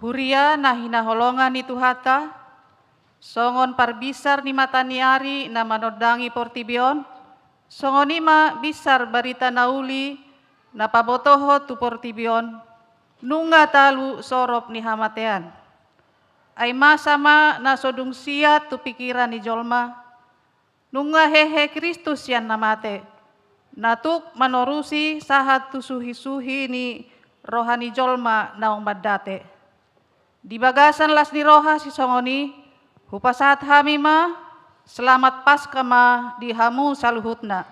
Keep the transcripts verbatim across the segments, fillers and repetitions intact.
Huria na hinaholongan ni Tuhanta, songon parbinsar ni mata ni ari na manondangi portibi on, songon i ma binsar barita na uli na pabotohon tu portibi on, nunga talu sorop ni hamatean. Ai masa ma na so dung siat tu pingkiran ni jolma, nunga hehe Kristus sian na mate, na tuk manorusi sahat tu suhi-suhi ni roha ni jolma naung mandate. Di bagasan las ni roha sisongon i, hupasahat hami ma, selamat Paskah ma di hamu saluhutna.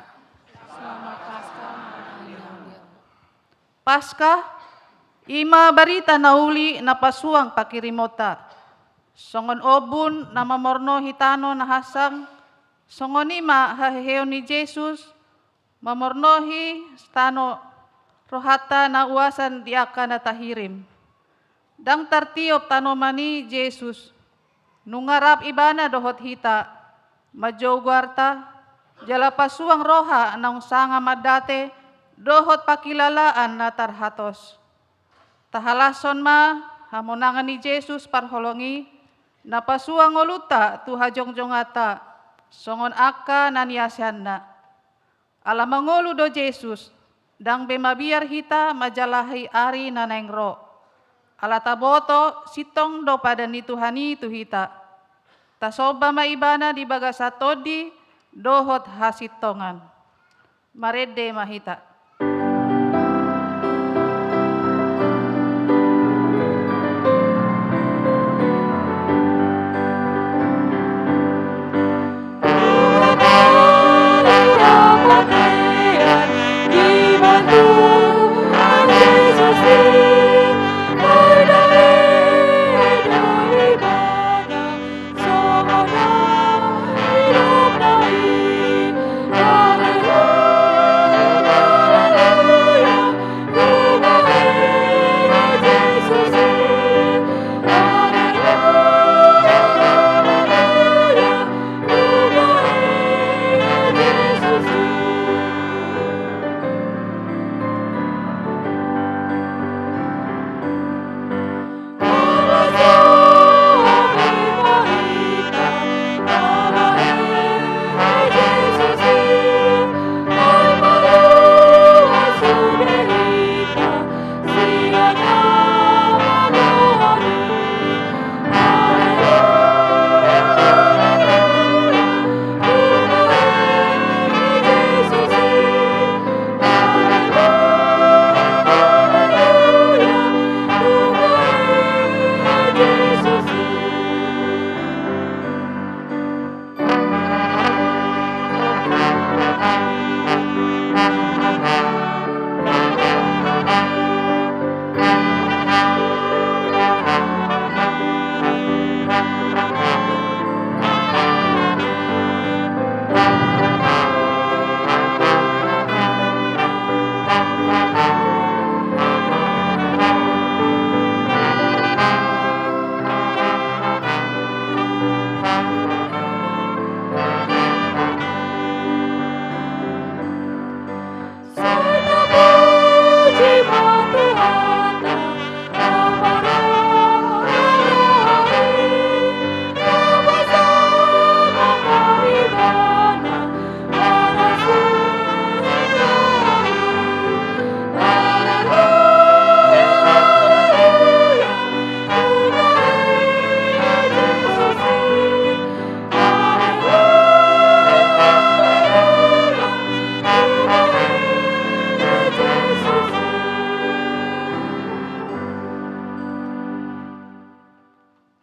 Paskah, i ma barita na uli na pasuang pangkirimonta. Songon ombun na mamornohi tano na hansang, songon i ma haheheon ni Jesus mamornohi tano rohanta na uasan di angka na tahirim. Ndang tartiop tanoman i Jesus, nunga rap Ibana dohot hita, manjou goarta, jala pasuang roha naung sanga mandate dohot pangkilalaan na tarhatos. Tahalashon ma hamonangan ni Jesus parholong i, na pasuang ngolunta tu hajongjonganta, songon angka na niaseanna. Ala mangolu do Jesus, ndang be mabiar hita manjalahi ari na naeng ro. Ala taboto sintong do padan ni Tuhan i tu hita. Tasomba ma Ibana di bagasan tondi dohot hasintongan. Marende ma hita.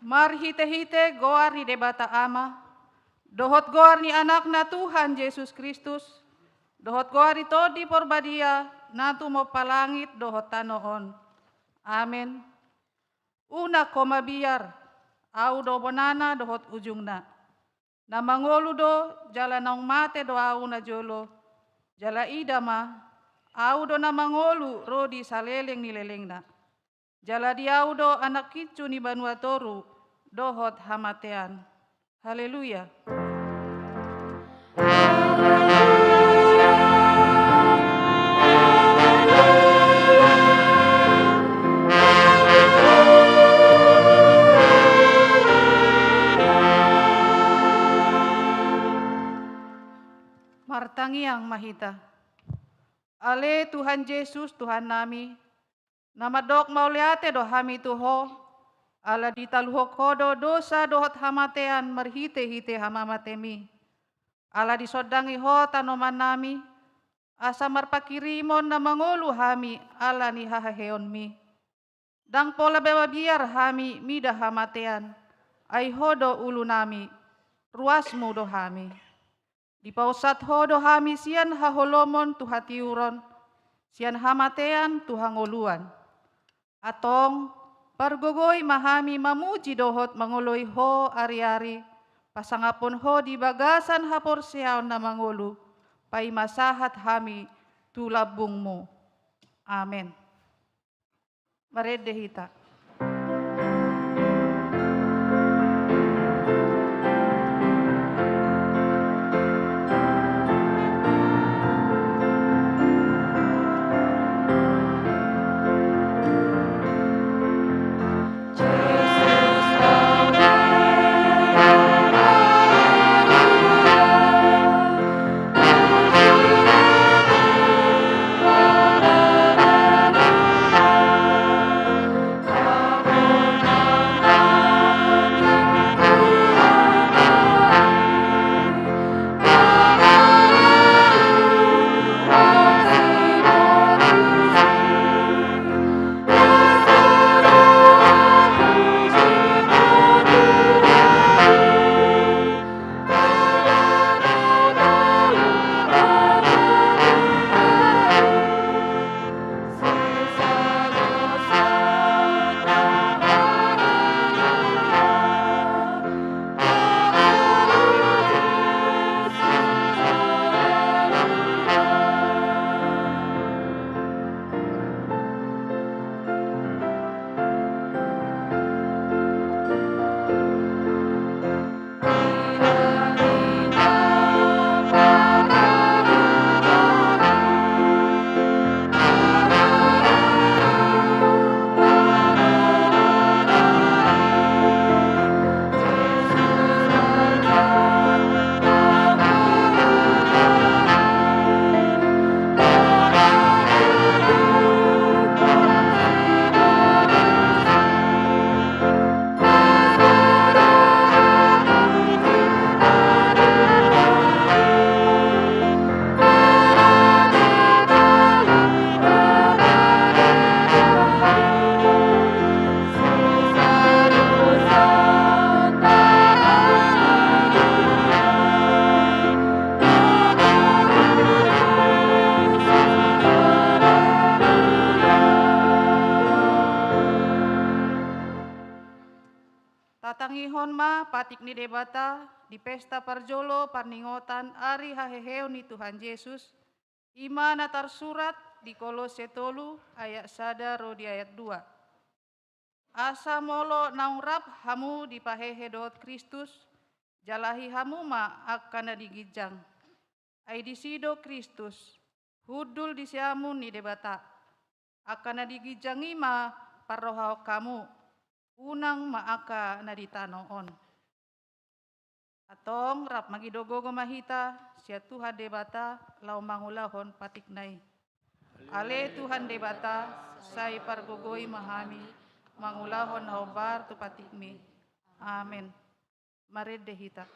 Marhitehite goar ni Debata Ama, dohot goar ni Anakna Tuhan Jesus Kristus, dohot goar ni Tondi Porbadia, na tumompa langit dohot tano on. Amen. Unang ho mabiar, Ahu do bonana dohot ujungna. Na mangolu do, jala naung mate do Ahu najolo, jala ida ma, Ahu do na mangolu ro di saleleng ni lelengna. Jala di Ahu do anakkincu ni banua toru dohot hamatean. Haleluya. ma hita. Ale Tuhan Jesus, Tuhannami, na mandok mauliate do hami tu Ho, ala ditaluhon Ho do dosa dohot hamatean marhitehite hamamatemi. Ala disondangi Ho tanomannami, asa marpanghirimon na mangolu hami ala ni haheheonmi. Ndang pola be mabiar hami mida hamatean, ai Ho do ulunami, ruasmu do hami. Dipausat Ho do hami sian haholomon tu hatiuron, sian hamatean tu hangoluan. Antong, pargogoi ma hami mamuji dohot mangoloi Ho ariari, pasangaphon Ho di bagasan haporseaon na mangolu, paima sahat hami tu lambungmu. Amen. Marende hita. Tatangihon ma patik ni Debata di pesta parjolo parningotan ari haheheon ni Tuhan Jesus, i ma na tarsurat di Kolose tolu ayat sada ro di ayat dua. Asa molo naung rap hamu dipahehe dohot Kristus, jalahi hamu ma angka na di ginjang. Ai disi do Kristus, hundul di siamun ni Debata. Angka na di ginjang i ma parrohahon hamu, unang ma angka na di tano on. Antong rap mangido gogo ma hita sian Tuhan Debata laho mangulahon patikna i. Ale Tuhan Debata, sai pargogoi ma hami mangulahon na hombar tu patikmi. Amen. Marende hita.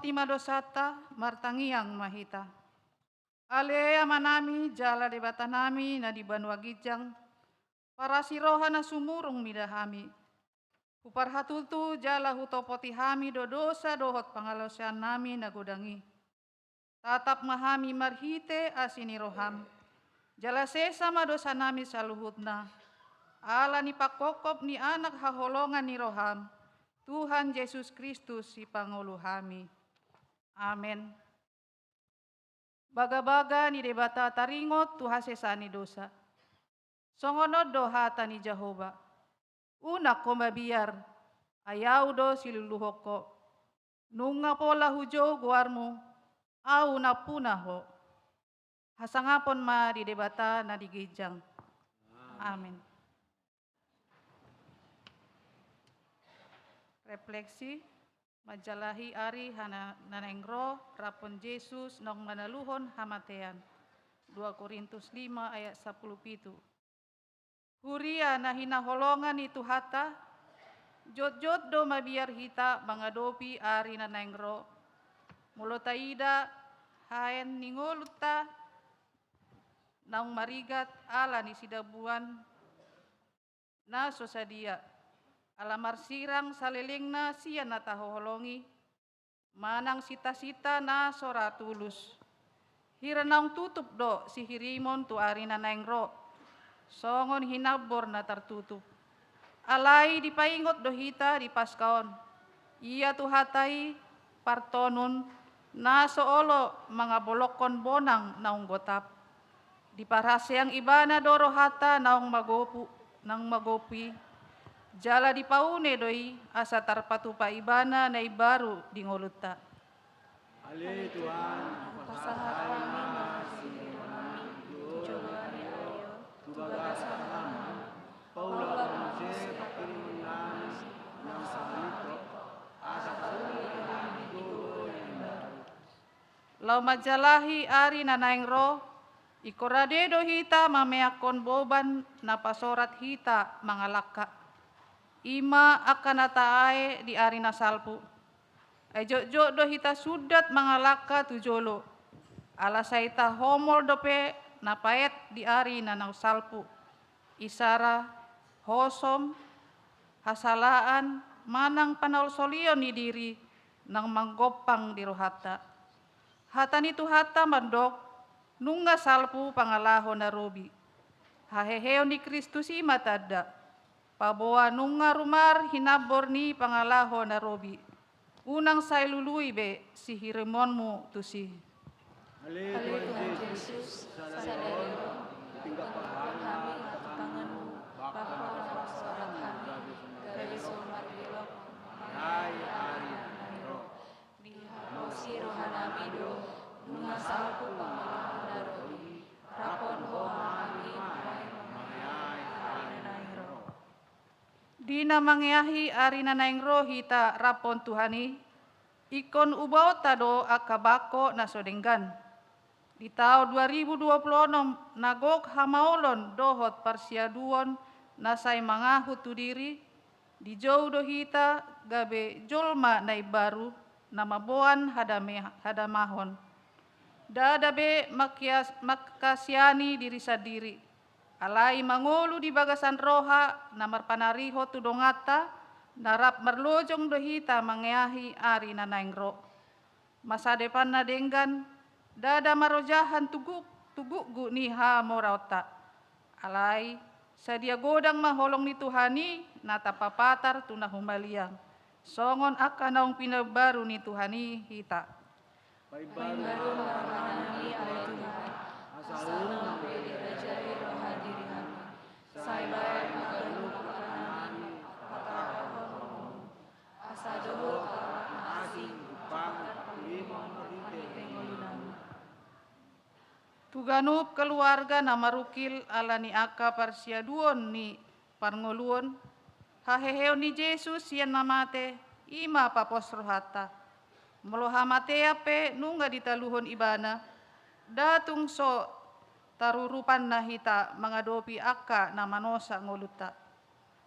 i ma dosanta, martangiang ma hita. Ale Amanami jala Debatanami na di banua ginjang, parasi roha na sumurung mida hami. Huparhatutu jala hutopoti hami do dosa dohot pangalaoseannami na godang i. Tatap ma hami marhite asi ni roham. Jala sesa ma dosanami saluhutna. Ala ni pangkophop ni Anak haholongan ni roham, Tuhan Jesus Kristus Sipangolu hami. Amen. Bagabaga ni Debata taringot tu hasesaan ni dosa. Songon on do hata ni Jahowa: Unang ho mabiar, ai Ahu do siluluhon ho. Nunga pola hujou goarmu, Ahu nampuna ho. Hasangapon ma di Debata na di ginjang. Amin. Refleksi, manjalahi ari hana-, na naeng ro, raphon Jesus naung manaluhon hamatean. Dua Korintus lima ayat sampulu pitu. Huria na hinaholongan ni Tuhanta, jotjot do mabiar hita mangadopi ari na naeng ro. Molo taida haen ni ngolunta naung marigat ala ni sidabuan na so sadia, ala marsirang salelengna sian na tahaholongi, manang sintasinta na so ra tulus. Hira naung tutup do sihirimon tu ari na naeng ro, songon hinambor na tartutup. Alai dipaingot do hita di Paska on, ia Tuhanta i partonun na so olo mangabolongkon bonang naung gotap. Diparhaseang Ibana do rohanta naung magopu, naung magopu i, jala dipaune do i asa tarpatupa Ibana na imbaru di ngolunta. Ale Tuhan, pasahat hami ma sihirimonnami tu joloan ni ari on, tu bagasan Ham. Paulak ma muse panghirimonnami na sahalak i, asa tauli hami di gogo na imbaru. Laho manjalahi ari na naeng ro, ingkon rade do hita mameakkon boban na pasorat hita mangalangka. I ma angka na taae di ari na salpu. Ai jotjot do hita sundat mangalangka tu jolo, ala sai tahomol dope na paet di ari na naung salpu. Isara, hosom, hasalaan, manang panolsolion ni diri naung manggompang di rohanta. Hata ni Tuhanta mandok, nunga salpu pangalaho na robi. Haheheon ni Kristus i ma tanda, paboa nunga rumar hinambor ni pangalaho na robi. Unang sai lului be sihirimonmu tusi. Ale Tuhan Jesus, sadari on, pinggap hami hata tanganmu, bahen ma pasorat hami, gabe so margellok, ai ari na naeng ro. Dihaposi rohanami do, nunga salpu pangalaho na robi, raphon Ho ma hami, ai mangeahi ari na naeng ro. Di na mangeahi ari na naeng ro hita raphon Tuhan i, ingkon ubaonta do angka bangko na so denggan. Di taon dua ribu dua puluh onom na gok hamaolon dohot parsiaduon na sai mangahut tu diri, dijou do hita gabe jolma na imbaru, na mamboan hadame-, hadamahon. Ndada be mangkias-, mangkasiani diri sandiri, alai mangolu di bagasan roha na marpanarihon tu donganta, na rap marlojong do hita mangeahi ari na naeng ro. Masa depan na denggan, ndada marojahan tu gu-, tu gukguk ni hamoraonta. Alai, sadia godang ma holong ni Tuhan i na tapapatar tu na humaliang. Songon angka naung pinabaru ni Tuhan i hita. Paimbaru ma rohanami ale Tuhan, asa unang be dirajai roha diri hami. Sai baen ma ganup angka na hami patarahon Ho. Asa dohot halak na asing umpang panghirimon marhite ngolunami. Tu ganup keluarga na marungkil ala ni angka parsiaduon ni parngoluon, haheheon ni Jesus sian na mate, i ma papos rohanta. Molo hamatean pe nunga ditaluhon Ibana, nda tung so tarurupanna hita mangadopi angka na manosa ngolunta.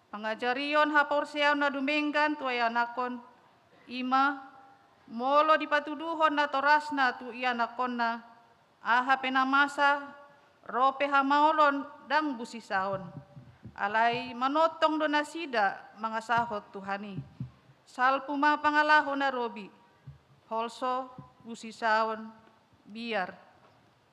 Pangajarion haporseaon na dumenggan tu ianakhon, i ma Molo dipatuduhon natorasna tu ianakhonna, aha pe na masa, ro pe hamaolon, ndang busisaon. Alai manongtong do nasida mangasahon Tuhan i. Salpu ma pangalaho na robi, holso, busisaon, biar.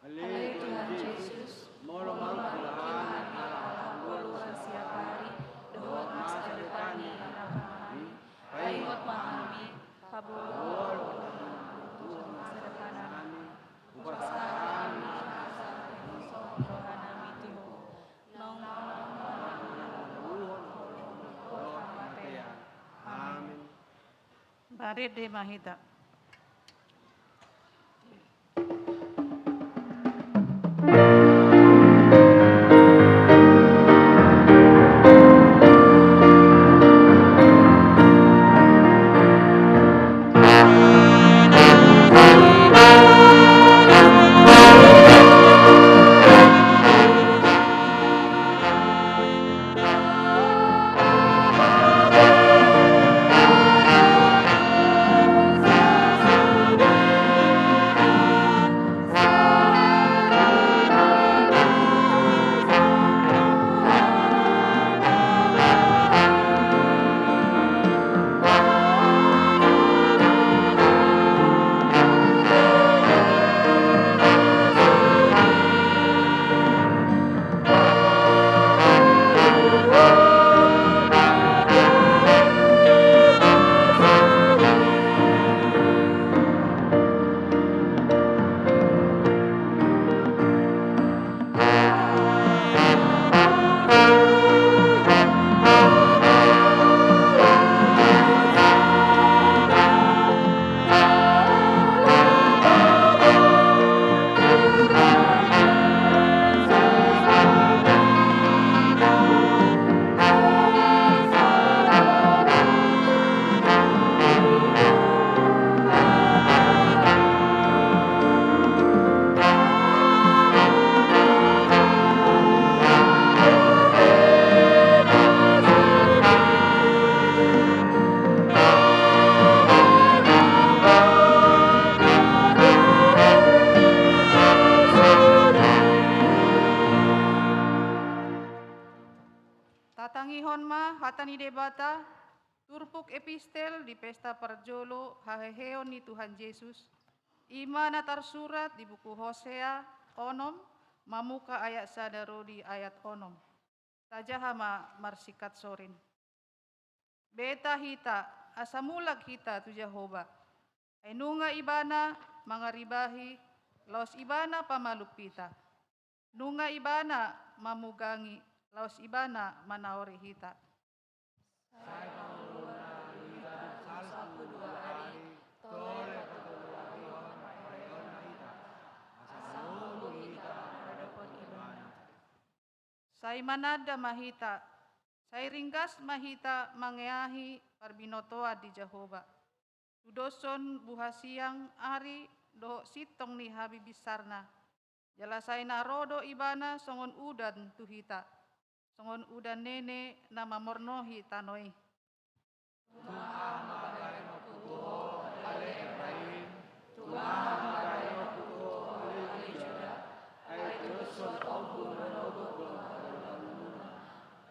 Ale Tuhan Jesus, molo marungkil hami ala hangoluan siapari dohot masa depan ni anakkonami, paingot ma hami, paboa hami tu masa depannami. Hupasahat hami asa ringkot rohanami tu Ho, naung mangulahon hamatean. Amin. Marende ma hita. Tatangihon ma hata ni Debata, turpuk epistel di pesta parjolo haheheon ni Tuhan Jesus, i ma na tarsurat di buku Hosea onom, mamungka ayat sada ro di ayat onom. Tajaha ma marsingkat sorin. Beta hita, asa mulak hita tu Jahowa. Ai nunga Ibana mangaribahi, laos Ibana pamalum hita. Nunga Ibana mamugangi, laos Ibana manaori hita. Sai mangolu ma hita salpu dua ari, tole patolu ari on paereonna hita. Asa ngolu hita maradophon Ibana. Sai mananda ma hita, sai ringgas ma hita mangeahi parbinotoan di Jahowa. Tudoshon buha siang, ari dohot sintong ni habibinsarna. Jala sai na ro do Ibana songon udan tu hita, songon udan nene na mamornohi tano i. Tung aha ma bahenonku tu ho, ale Efraim? Tung aha ma bahenonku tu ho, ale Juda? Ai tudoshon ombun manogot do hadaolanmuna,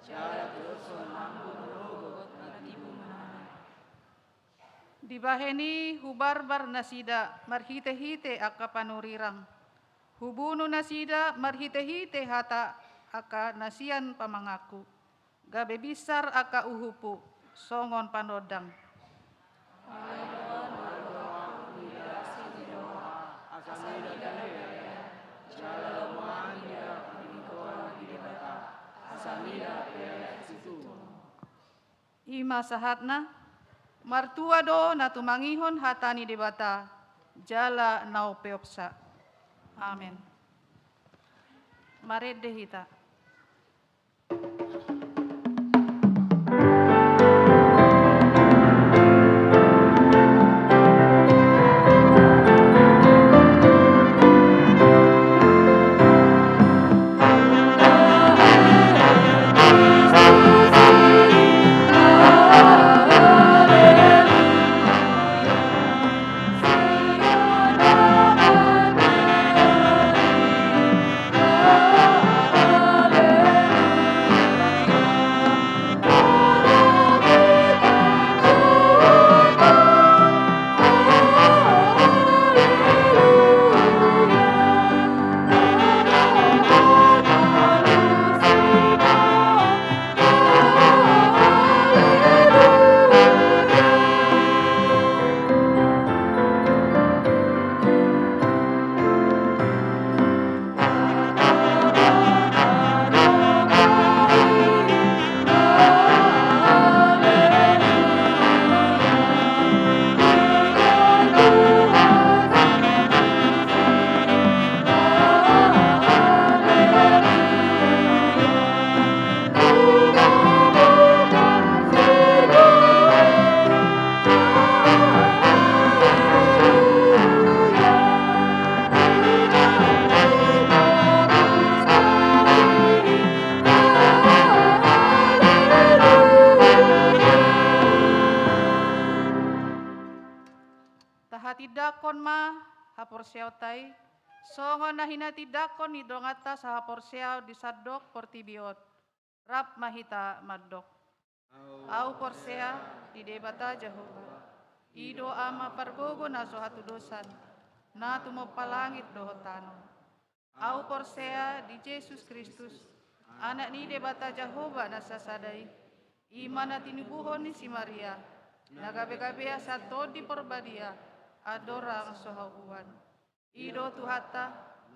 jala tudoshon hambun manogot na tibu manang. Dibahen i hubarbar nasida marhitehite angka panurirang. Hubunu nasida marhitehite hata angka na sian pamanganku. Gabe binsar angka uhumhu songon panondang. Asa mida bea, jala lomoan mida parbinotoan di Debata, asa mida bea situtu. I ma sahatna. Martua do na tumangihon hata ni Debata, jala na umpeopsa. Amen. Marende hita. Tindanghon ma haporseaonta i, songon na hinatindangkon ni donganta sahaporseaon di sandok portibi on. Rap ma hita mandok. Ahu porsea di Debata Jahowa, i do Ama pargogo na so hatudosan, na tumompa langit dohot tano. Ahu porsea di Jesus Kristus, Anak ni Debata Jahowa na sasada i, i ma na tinubuhon ni si Maria, na gabe-gabean sian Tondi Porbadia, andorang so haubuan. I do Tuhanta,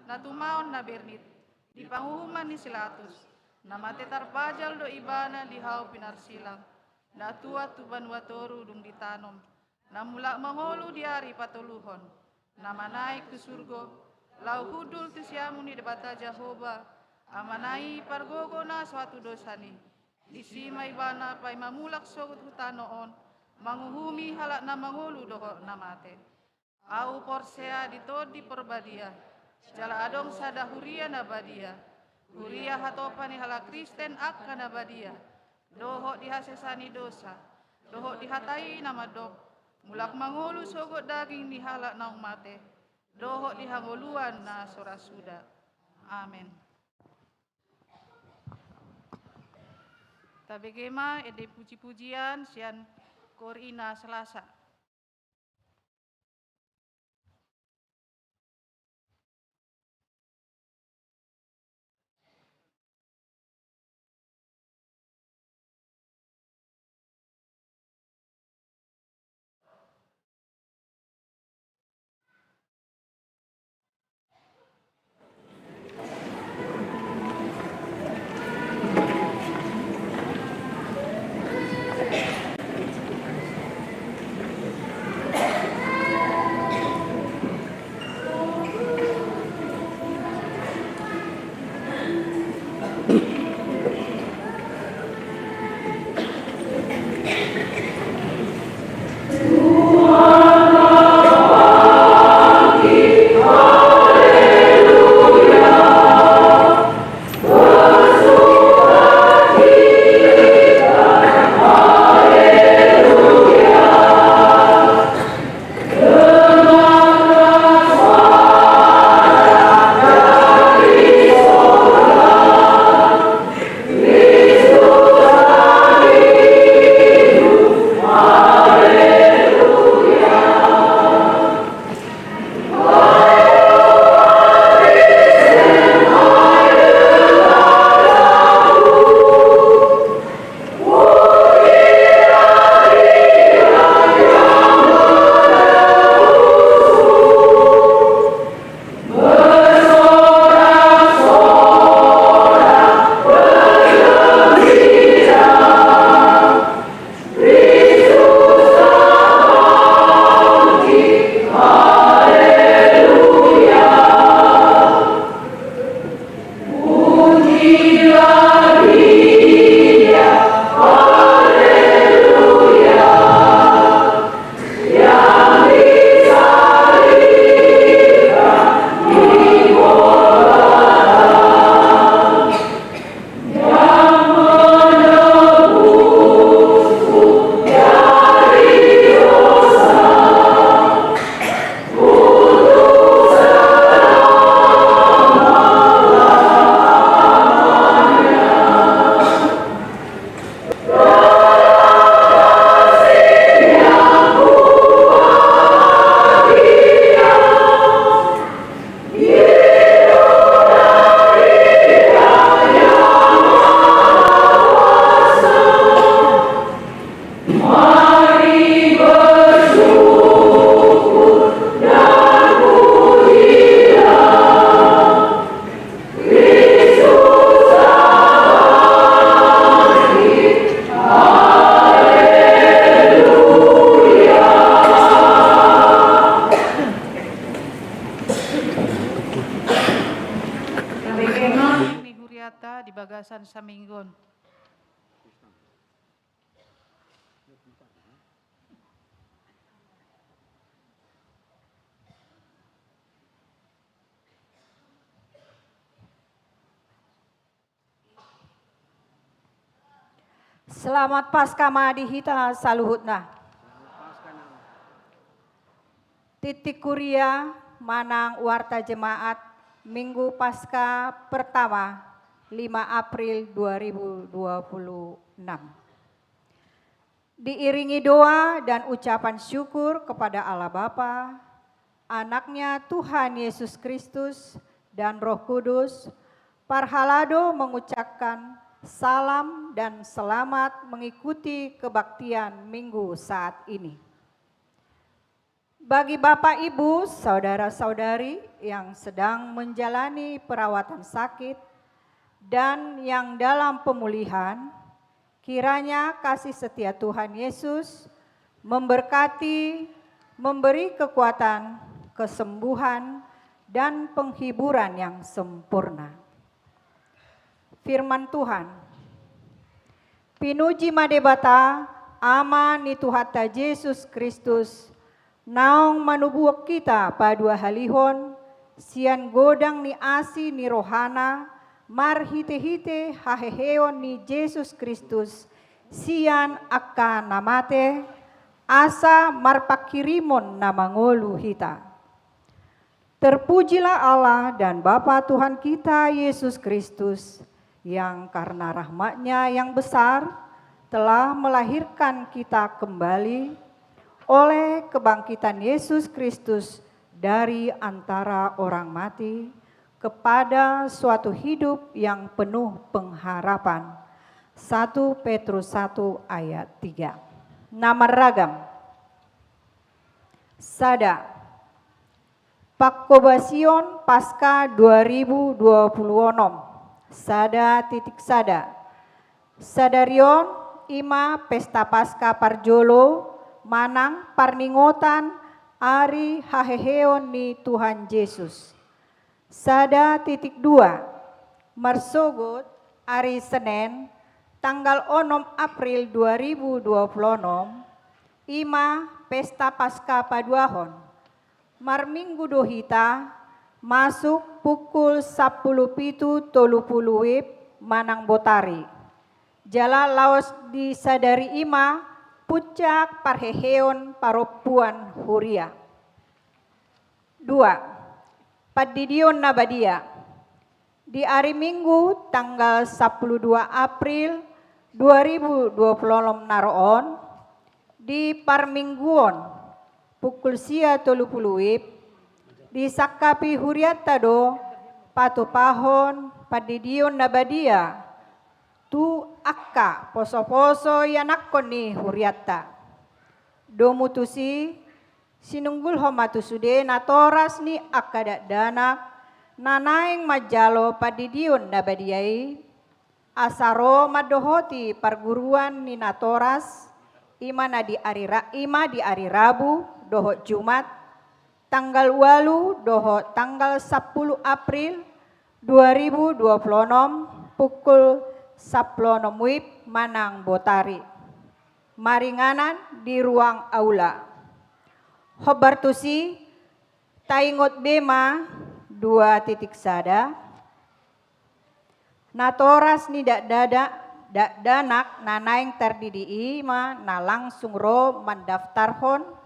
na tumaon na bernit, di panguhuman ni si Latus, na mate tarpajal do ibana di hau pinarsilang, na tuat tu banua toru dung ditanom, na mulak mangolu di ari patoluhon, na manaek tu surgo, laho hundul tu siamun ni Debata Jahowa, Amana i pargogo na so hatudosan i. Disi ma ibana paima mulak sogot tu tano on, manguhumi halak na mangolu dohot na mate. Ahu porsea di Tondi Porbadia, jala adong sada huria na badia, huria hatopan ni halak Kristen angka na badia, dohot di hasesaan ni dosa, dohot di hata i na mandok, mulak mangolu sogot daging ni halak naung mate, dohot di hangoluan na so ra suda. Amen. Tabege ma ende puji-pujian sian koor i na Salasa. Tabege ma huriata di bagasan saminggu on. Selamat Paskah ma di hita saluhutna. Titik kuria manang warta jemaat Minggu Paskah pertama, lima April dua ribu dua puluh enam. Diiringi doa dan ucapan syukur kepada Allah Bapa, Anaknya Tuhan Yesus Kristus, dan Roh Kudus, parhalado mengucapkan salam dan selamat mengikuti kebaktian Minggu saat ini. Bagi Bapak, Ibu, saudara-saudari yang sedang menjalani perawatan sakit dan yang dalam pemulihan, kiranya kasih setia Tuhan Yesus memberkati, memberi kekuatan, kesembuhan, dan penghiburan yang sempurna. Firman Tuhan. Pinuji ma Debata, Ama ni Tuhanta Jesus Kristus, naung manubuhon hita paduahalihon sian godang ni asi ni rohana, marhitehite haheheon ni Jesus Kristus, sian angka na mate, asa marpanghirimon na mangolu hita. Terpujilah Allah dan Bapa Tuhan kita, Yesus Kristus, yang karena rahmat-Nya yang besar telah melahirkan kita kembali oleh kebangkitan Yesus Kristus dari antara orang mati kepada suatu hidup yang penuh pengharapan. Satu Petrus satu ayat tiga. Na marragam. Sada. Pangkobasion Paskah dua ribu dua puluh onom. Sada titik sada. Sadari on i ma pesta Paskah parjolo manang parningotan ari haheheon ni Tuhan Jesus. Sada titik dua. Marsogot ari Senen, tanggal onom April dua ribu dua puluh onom, i ma pesta Paskah paduahon. Marminggu do hita, masuk pukul sampulu pitu tolu pulu wib manang botari. Jala laos di sadari i ma puncak parheheon parompuan huria. Dua. Pandidion na badia. Di ari Minggu tanggal sampulu dua April dua ribu dua puluh onom na ro on, di parmingguon pukul sia tolu pulu wib, disangkapi hurianta do patupahon pandidion na badia tu angka posoposo ianakhon ni hurianta. Domu tusi, sinunggulhon ma tu sude natoras ni angka dakdanak na naeng manjalo pandidion na badia i, asa ro mandohoti parguruan ni natoras, i ma na di ari Ra-, i ma di ari Rabu dohot Jumat, tanggal ualu dohot tanggal sampulu April dua ribu dua puluh onom, pukul sampulu onom wib manang botari. Maringanan di ruang aula. Hombar tusi, taingot be ma dua titik sada. Natoras ni dakdada-, dakdanak na naeng tardidi i ma na langsung ro mandaftarhon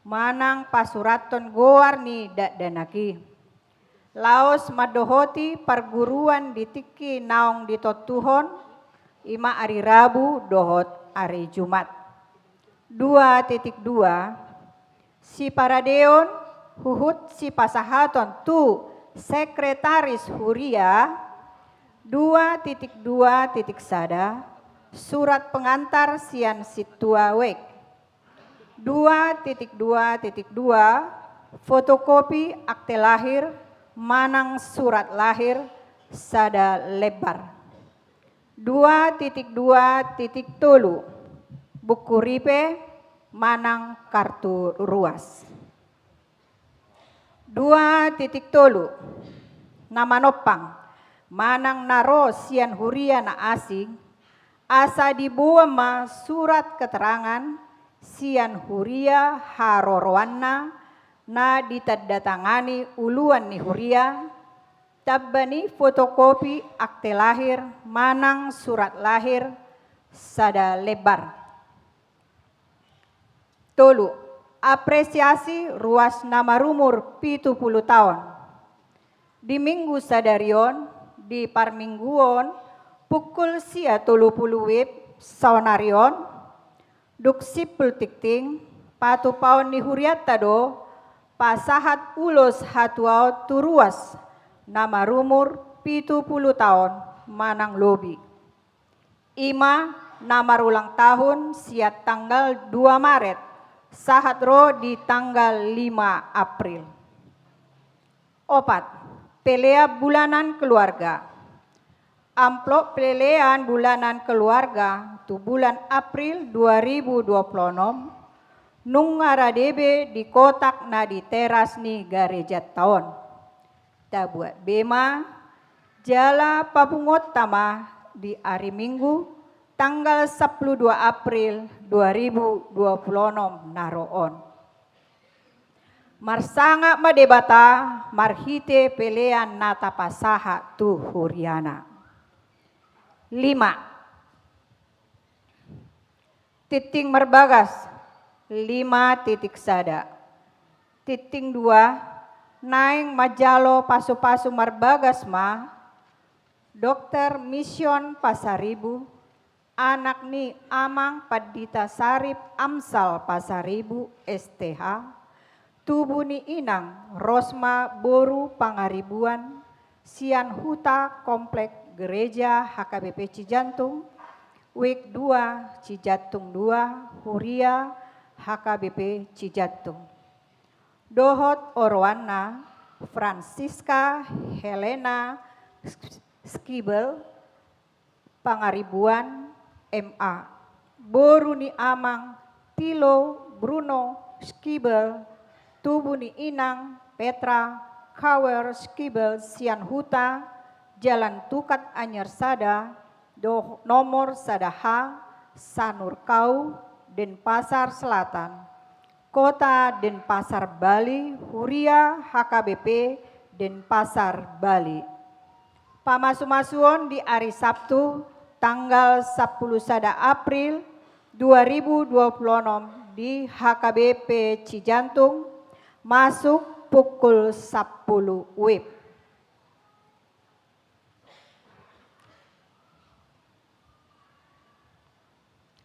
manang pasurathon goar ni dakdanak i. Laos mandohoti parguruan di tingki naung ditontuhon, i ma ari Rabu dohot ari Jumat. Dua titik dua. Siparadeon huhut sipasahaton tu sekretaris huria. Dua titik dua titik sada. Surat pengantar sian sintua wijk. Dua titik dua titik dua. Fotokopi akte lahir manang surat lahir sada lembar. Dua titik dua titik tolu. Buku ripe manang kartu ruas. Dua titik tolu. Na manompang manang na ro sian huria na asing, asa diboan ma surat keterangan sian huria haroroanna na ditandatangani uluan ni huria, tamba ni fotokopi akte lahir manang surat lahir sada lembar. Tolu. Apresiasi ruas na marumur pitu pulu taon. Di Minggu sadari on, di parmingguon, pukul sia tolu pulu wib saonari on, dung simpul tingting, patupaon ni hurianta do pasahat ulos hatuaon tu ruas na marumur pitu pulu taon manang lobi. I ma na marulang tahun sian tanggal dua Maret sahat ro di tanggal lima April. Opat, pelean bulanan keluarga. Amplop pelean bulanan keluarga tu bulan April dua ribu dua pulu onom nunga rade be di kotak na di teras ni garejanta on. Tabuat be ma jala papunguonta ma di ari Minggu tanggal sampulu dua April dua ribu dua pulu onom na ro on. Marsangap ma Debata marhite pelean na tapasahat tu huriana. Lima. Tingting marbagas, lima titik sada. Tingting dua, naeng manjalo pasupasu marbagas ma, Dokter Mission Pasaribu, anak ni Amang Pandita Sarip Amsal Pasaribu, S T H, tubu ni Inang Rosma boru Pangaribuan, sian Huta Komplek Gereja H K B P Cijantung, Wik dua, Cijantung dua, Huria H K B P Cijantung. Dohot oroanna Francisca Helena Skibel, Pangaribuan, M A. Boru ni Amang Tilo Bruno Skibel, tubu ni Inang Petra Kauer Skibel, sian Huta Jalan Tukat Anyar sada, do nomor sada H, Sanur Kau, Denpasar Selatan. Kota Denpasar, Bali, Huria H K B P Denpasar, Bali. Pamasumasuon di ari Sabtu, tanggal sampulu sada April dua ribu dua pulu onom di H K B P Cijantung, masuk pukul sampulu wib.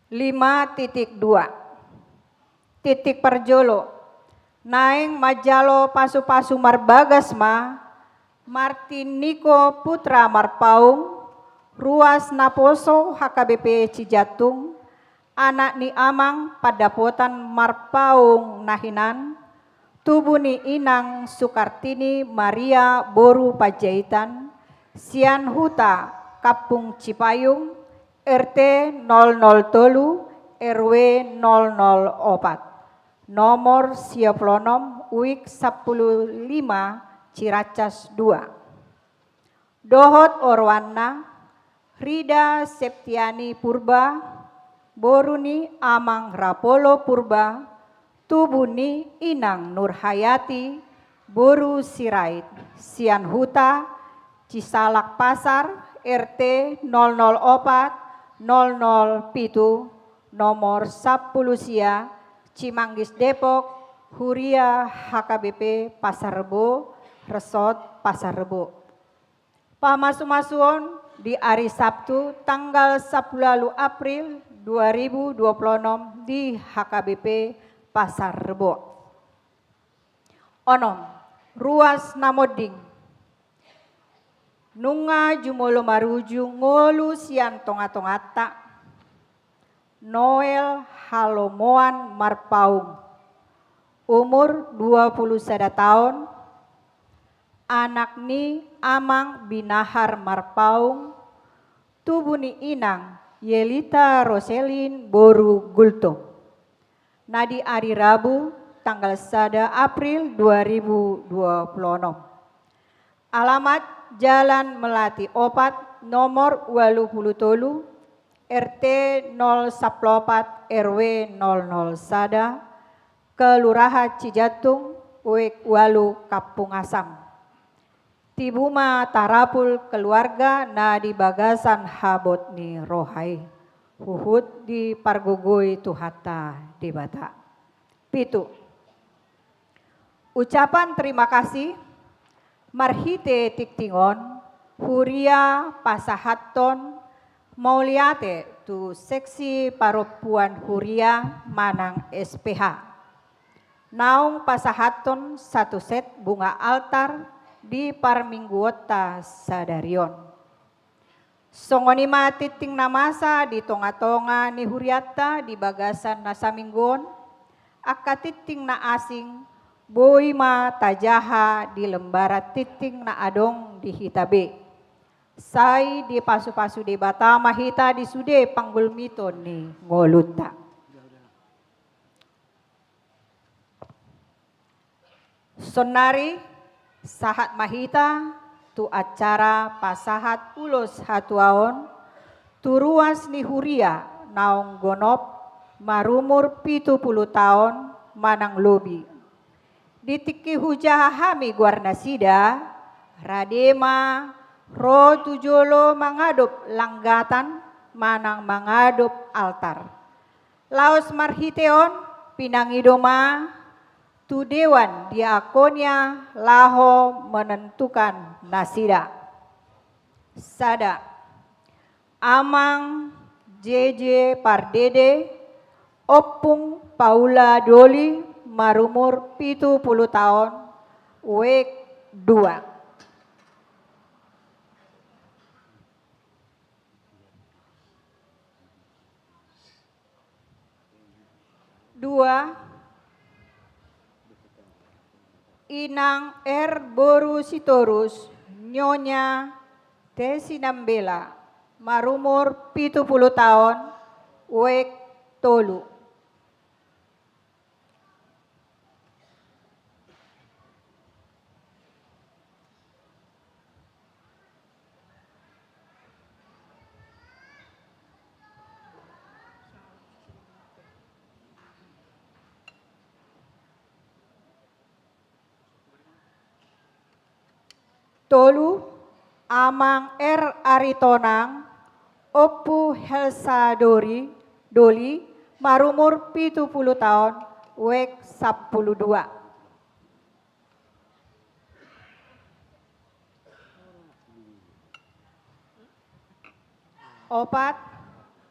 Lima titik dua. Titik parjolo. Naeng manjalo pasupasu marbagas ma Martin Niko Putra Marpaung, ruas naposo H K B P Cijantung, anak ni Amang Pandapotan Marpaung na hinan, tubu ni Inang Sukartini Maria boru Panjaitan, sian Huta Kampung Cipayung, R T nol nol tolu, R W nol nol opat, nomor sia pulu onom, Wik sampulu lima, Ciracas dua. Dohot oroanna, Rida Septiani Purba, boru ni Amang Rapolo Purba, tubu ni Inang Nurhayati, boru Sirait, sian Huta Cisalak Pasar, R T nol nol opat, nol nol pitu, nomor sampulu sia, Cimanggis Depok, Huria H K B P Pasar Rebo, Resort Pasar Rebo. Pamasumasuon di ari Sabtu tanggal sampulu ualu April dua ribu dua pulu onom di H K B P Pasar Rebo. Onom, ruas na monding. Nunga jumolo maruju ngolu sian tongatonganta. Noel Halomoan Marpaung, umur dua pulu sada taon, anak ni Amang Binahar Marpaung, tubu ni Inang Yelita Roselin boru Gultom. Na di ari Rabu, tanggal sada April dua ribu dua pulu onom. Alamat Jalan Melati opat, nomor ualu pulu tolu, R T nol sampulu opat, R W nol nol sada, Kelurahan Cijantung, Wik ualu, Kampung Asam. Tibu ma tarapul keluarga na di bagasan habot ni roha i, huhut dipargogoi Tuhanta Debata. Pitu. Ucapan terima kasih. Marhite tingting on, huria pasahathon mauliate tu seksi parompuan huria manang S P H. Naung pasahathon satu set bunga altar di parmingguonta sadari on. Songon i ma tingting na masa di tonga-tonga ni hurianta di bagasan na saminggu on, angka tingting na asing, boi ma tajaha di lembaran tingting na adong di hita be. Sai dipasu-pasu Debata ma hita di sude panggulmiton ni ngolunta. Saonnari, sahat ma hita tu acara pasahat ulos hatuaon tu ruas ni huria naung gonop marumur pitu pulu taon manang lobi. Di tingki hujaha hami goarnasida, rade ma ro tu jolo mangadop langgatan manang mangadop altar. Laos marhite on, pinangido ma tu Dewan Diakonia laho menentukan nasida. Sada, Amang J J Pardede, Ompung Paula Doli, marumur pitu pulu taon, wijk dua. Dua, Inang R boru Sitorus, Nyonya T Sinambela, marumur pitu pulu taon, wijk tolu. Tolu, Amang R Aritonang, Ompu Helsa Dori, Doli, marumur pitu pulu taon, wijk sampulu dua. Opat,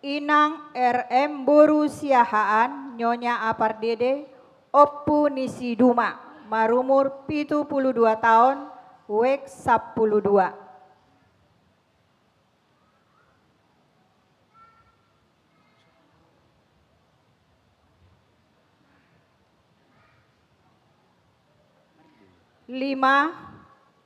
Inang R M boru Siahaan, Nyonya A Pardede, Ompu ni si Duma, marumur pitu pulu dua taon, wijk sampulu dua. Lima,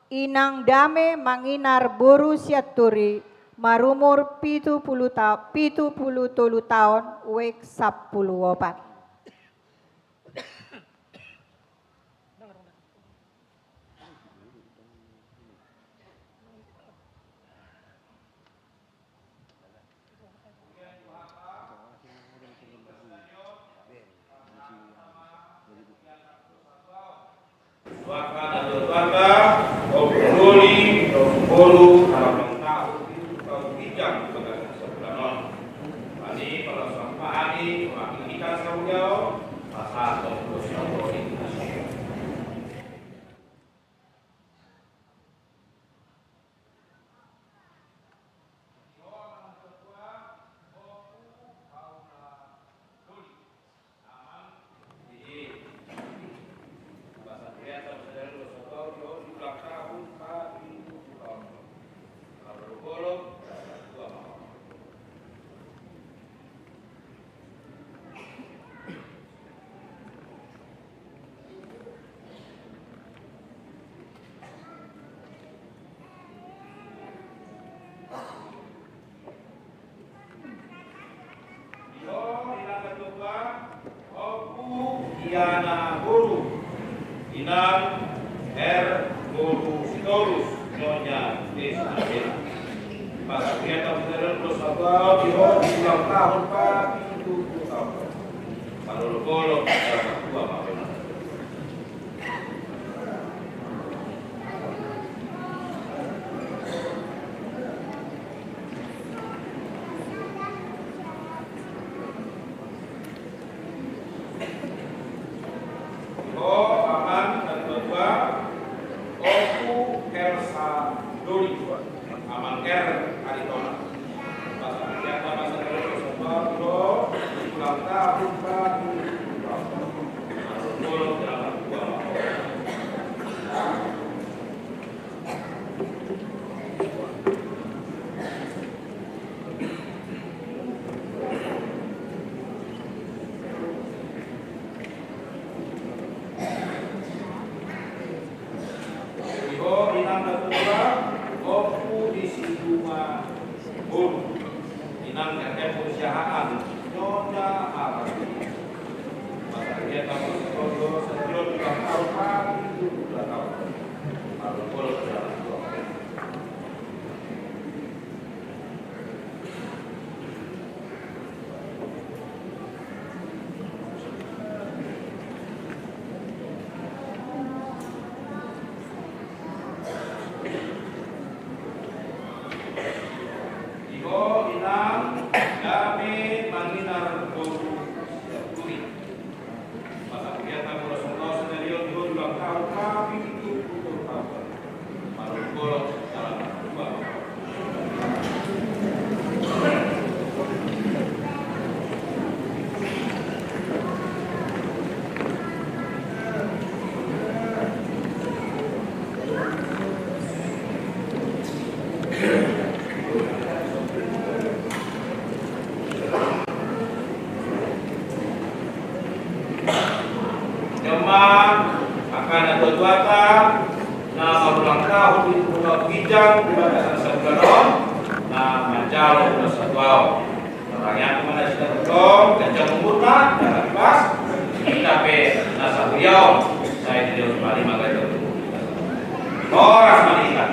Inang Dame Manginar boru Sianturi, marumur pitu pulu ta-, pitu pulu tolu taon, wijk sampulu opat. Suaka na dua suaka, Ompu Doli, Ompu Boru, na ulang tahun, tahun ginjang, bagas sabulan on. Ani, pala sampah ani, makin kita saudara, pasal Ompu Doli, Ompu Doli. Iho, inang ketua, Ompu Diana Boru, Inang R Boru Sitorus, Nyonya Desa Dela. Pas dia tahu kita dalam dosa bau, iho, ulang tahun, Pak, itu, itu tahun. Kalau lo bolong, kita berdua, Pak, benar. Nang kakek pun siahaan, nyonya amat. Masa dia kamu sekolah, sekolah di belakang, di belakang. Lalu kalau ke dalam. Iho inang, gabe manginar boru siap turi. Masa kegiatan bola songkos sendirian, iho di bangkau, kami itu pukul kawan. Malu bola dalam dua. Jomma angka natuatuanta na marulang tahun di rumah ginjang di bagasan sabulan on na manjalo ulos satuaon. Tangiangku ma nasida tong ganjang umurna, jala bebas. Hita pe na sahuria on sai dilehon ma lima ganjang umur. Horas ma di hita.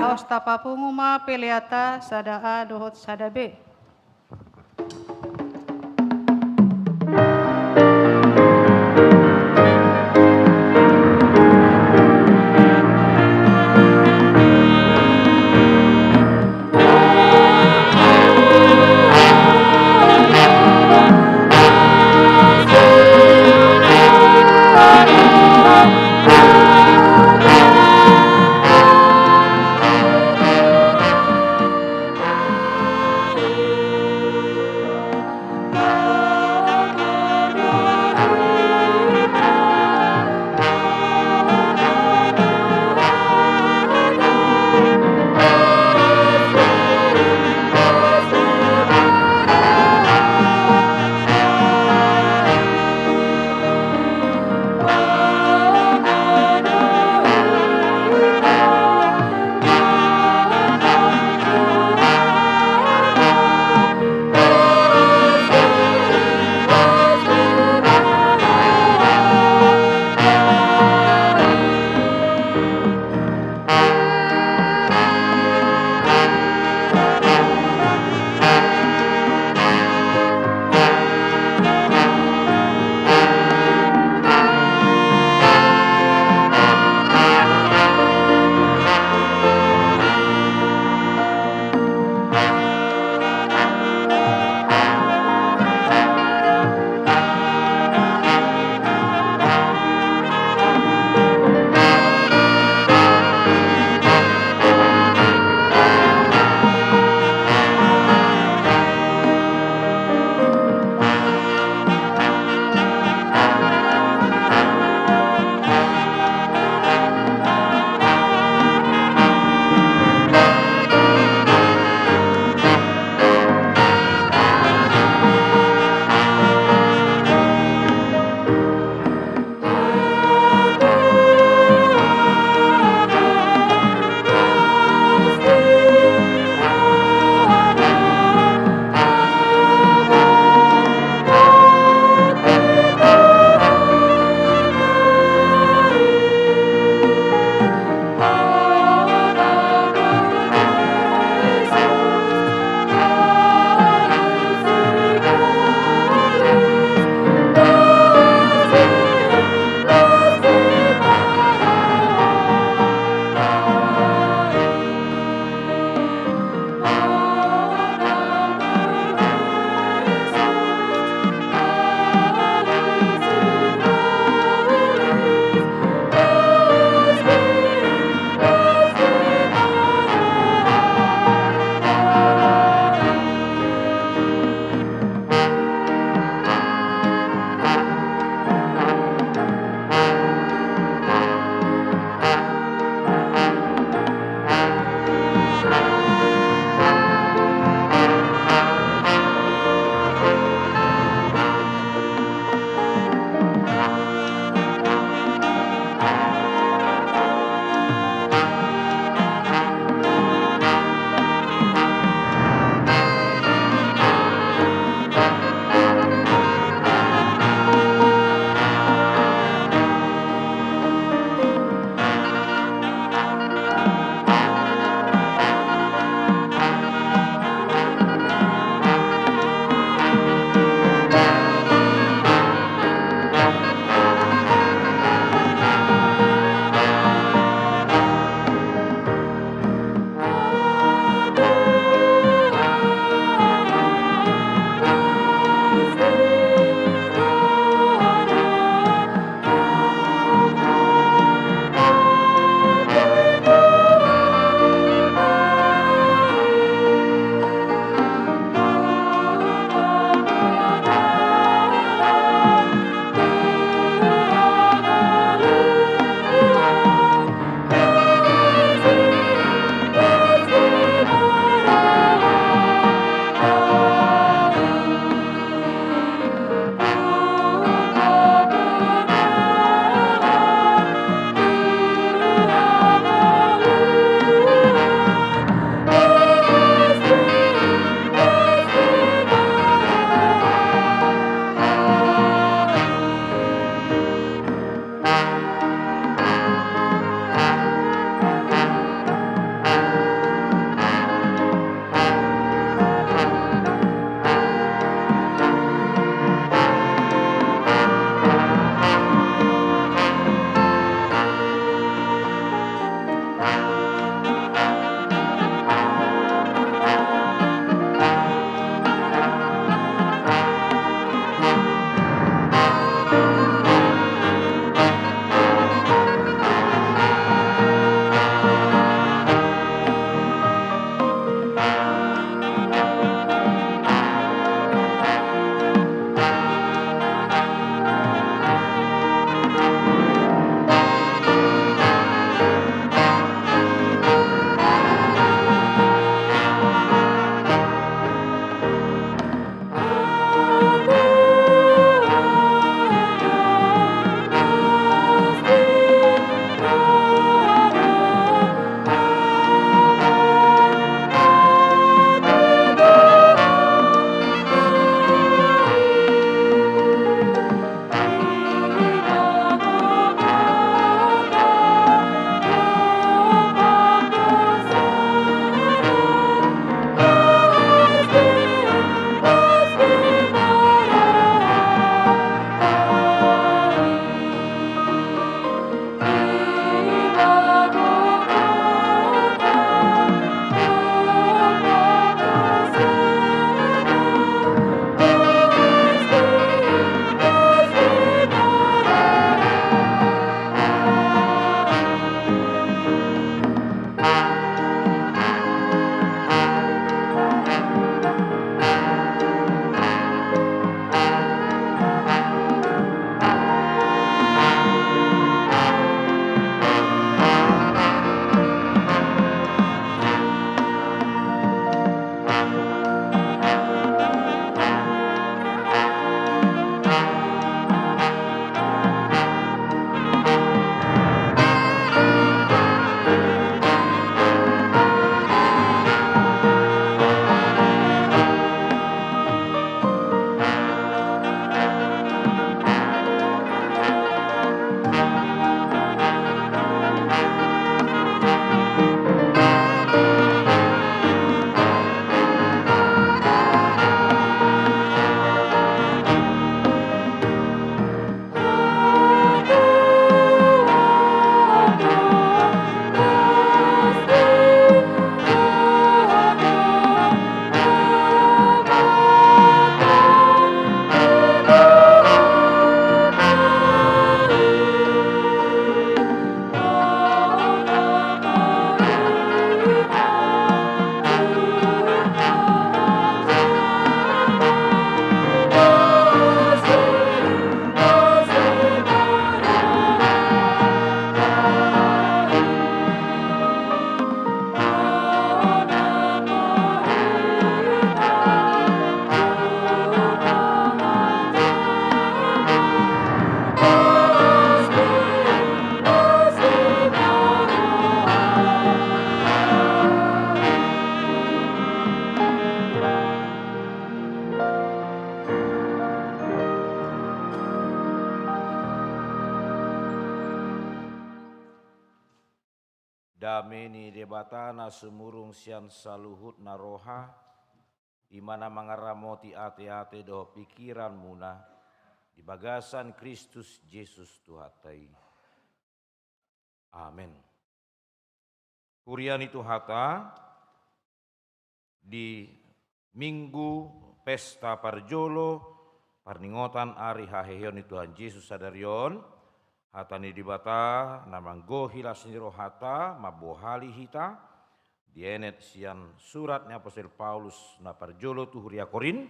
Laos tapapungu ma peleanta sada A dohot sada B. Dame ni Debata na sumurung sian saluhut na roha, i ma na mangaramoti ateate dohot pingkiranmuna di bagasan Kristus Jesus Tuhanta i. Amen. Huria ni Tuhanta, di Minggu pesta parjolo parningotan ari haheheon ni Tuhan Jesus sadari on, hata ni Debata na manggohi las ni rohanta mambohali hita, dienet sian surat ni apostel Paulus na parjolo tu huria Korint,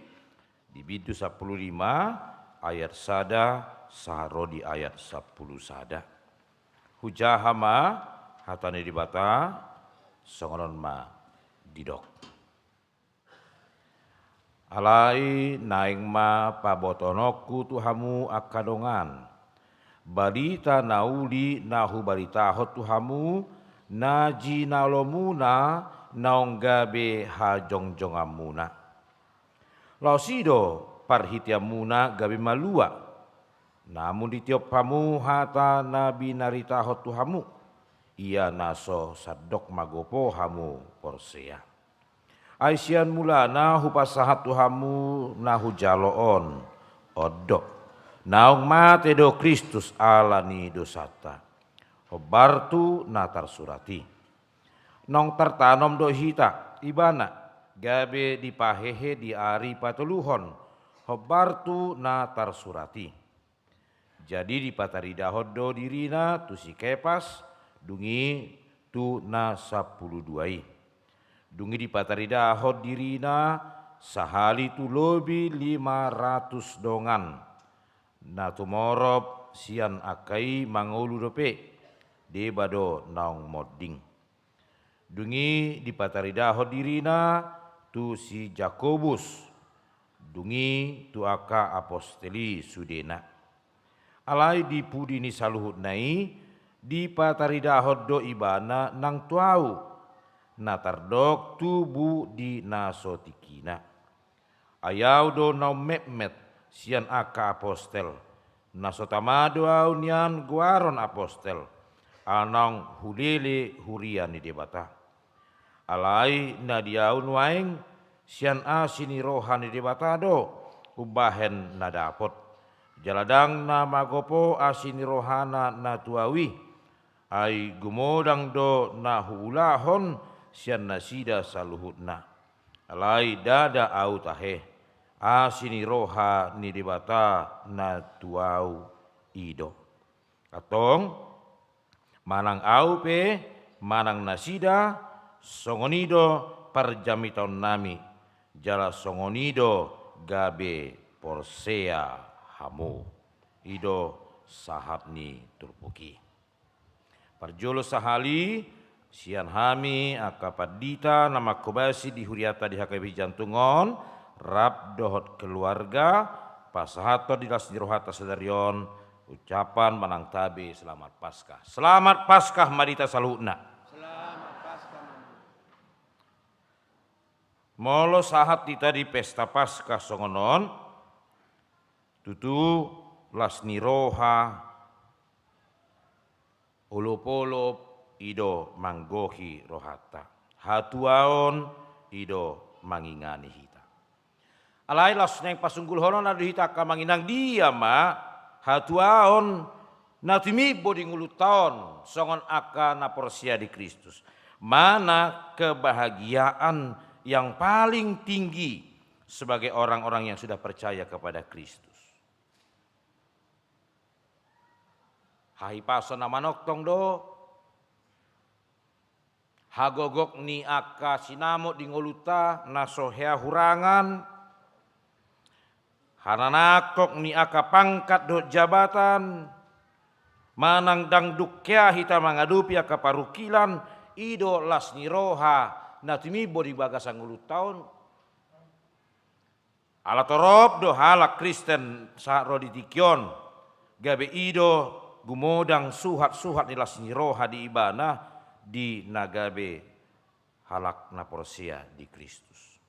di bindu sampulu lima ayat sada sahat ro di ayat sampulu sada. Hujaha ma hata ni Debata, songon on ma didok. Alai naeng ma pabotoonku tu hamu angka dongan, barita na uli na hubaritahon tu hamu, na jinalomuna naung gabe hajongjonganmuna. Laos i do parhiteanmuna gabe malua. Namun ditiop hamu hata na binaritahon tu hamu, ia na so sandok magopo hamu porsea. Ai sian mulana hupasahat tu hamu na hujalo on, on do: Naung mate do Kristus ala ni dosanta, hombar tu na tarsurat i. Naung tartanom do hita Ibana, gabe dipahehe di ari patoluhon, hombar tu na tarsurat i. Jadi dipataridahon do dirina tu si Kepas, dung i tu na sampulu dua i. Dung i dipataridahon dirina sahali tu lobi lima ratus dongan, na tumorop sian angka i mangolu dope, deba do naung monding. Dung i dipataridahon dirina tu si Jakobus, dung i tu angka apostel i sudena. Alai di pudi ni saluhutna i dipataridahon do Ibana nang tu ahu, na tardok tubu di na so tingkina. Ai ahu do naung metmet sian angka apostel, na so tama do ahu nian goaron apostel, ala naung hulele huria ni Debata. Alai na di ahu nuaeng, sian asi ni roha ni Debata do umbahen na dapot. Jala ndang na magopo asi ni rohana na tu ahu i, ai gumodang do na huulahon sian nasida saluhutna. Alai ndada ahu tahe, asi ni roha ni Debata na tu ahu i do. Antong, manang ahu pe, manang nasida, songon i do parjamitaonnami, jala songon i do gabe porsea hamu. I do sahat ni turpuk i. Parjolo sahali, sian hami angka pandita na manghobasi di huriata di H K B P Jantung on, rap dohot keluarga, pasahathon di las ni rohanta sadari on ucapan manang tabe Selamat Paskah. Selamat Paskah ma di hita saluhutna. Selamat Paskah. Molo sahat hita di pesta Paskah songon on, tutu las ni roha, olopolop i do manggohi rohanta. Hatuaon i do mangingani hita. Alai laos naeng pasunggulhononna do hita angka amang inang, dia ma hatuaon na tumimbo di ngolunta on songon angka na porsea di Kristus. Mana kebahagiaan yang paling tinggi sebagai orang-orang yang sudah percaya kepada Kristus? Hahipason na manongtong do, hagogok ni angka sinamot di ngolunta na so hea hurangan, hananangkok ni angka pangkat dohot jabatan, manang ndang dung hea hita mangadopi angka parungkilan, i do las ni roha na tumimbo di bagasan ngolunta on. Ala torop do halak Kristen sahat ro di tingki on, gabe i do gumodang suhat-suhat ni las ni roha di ibana di na gabe halak na porsea di Kristus.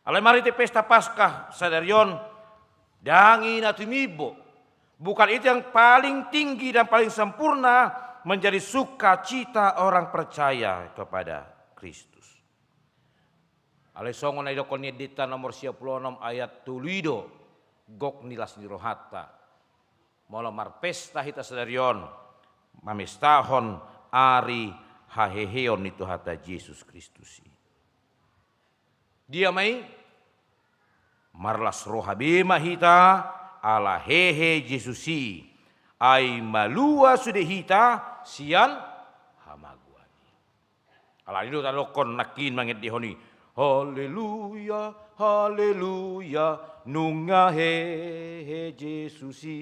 Alai marhite pesta Paskah sadari on, ndang i na tumimbo. Bukan itu yang paling tinggi dan paling sempurna menjadi sukacita orang percaya kepada Kristus. Alai songon na didokkon ni endenta nomor sia pulu onom ayat tolu i do gok ni las ni rohanta. Molo marpesta hita sadari on, mamestahon ari haheheon ni Tuhanta Jesus Kristus i. Dia ma i? Marlas roha be ma hita ala hehe Jesus i, ai malua sude hita sian hamagoan i. Alani do tadokkon nangkin mangendehon i, haleluya, haleluya, nunga hehe Jesus i.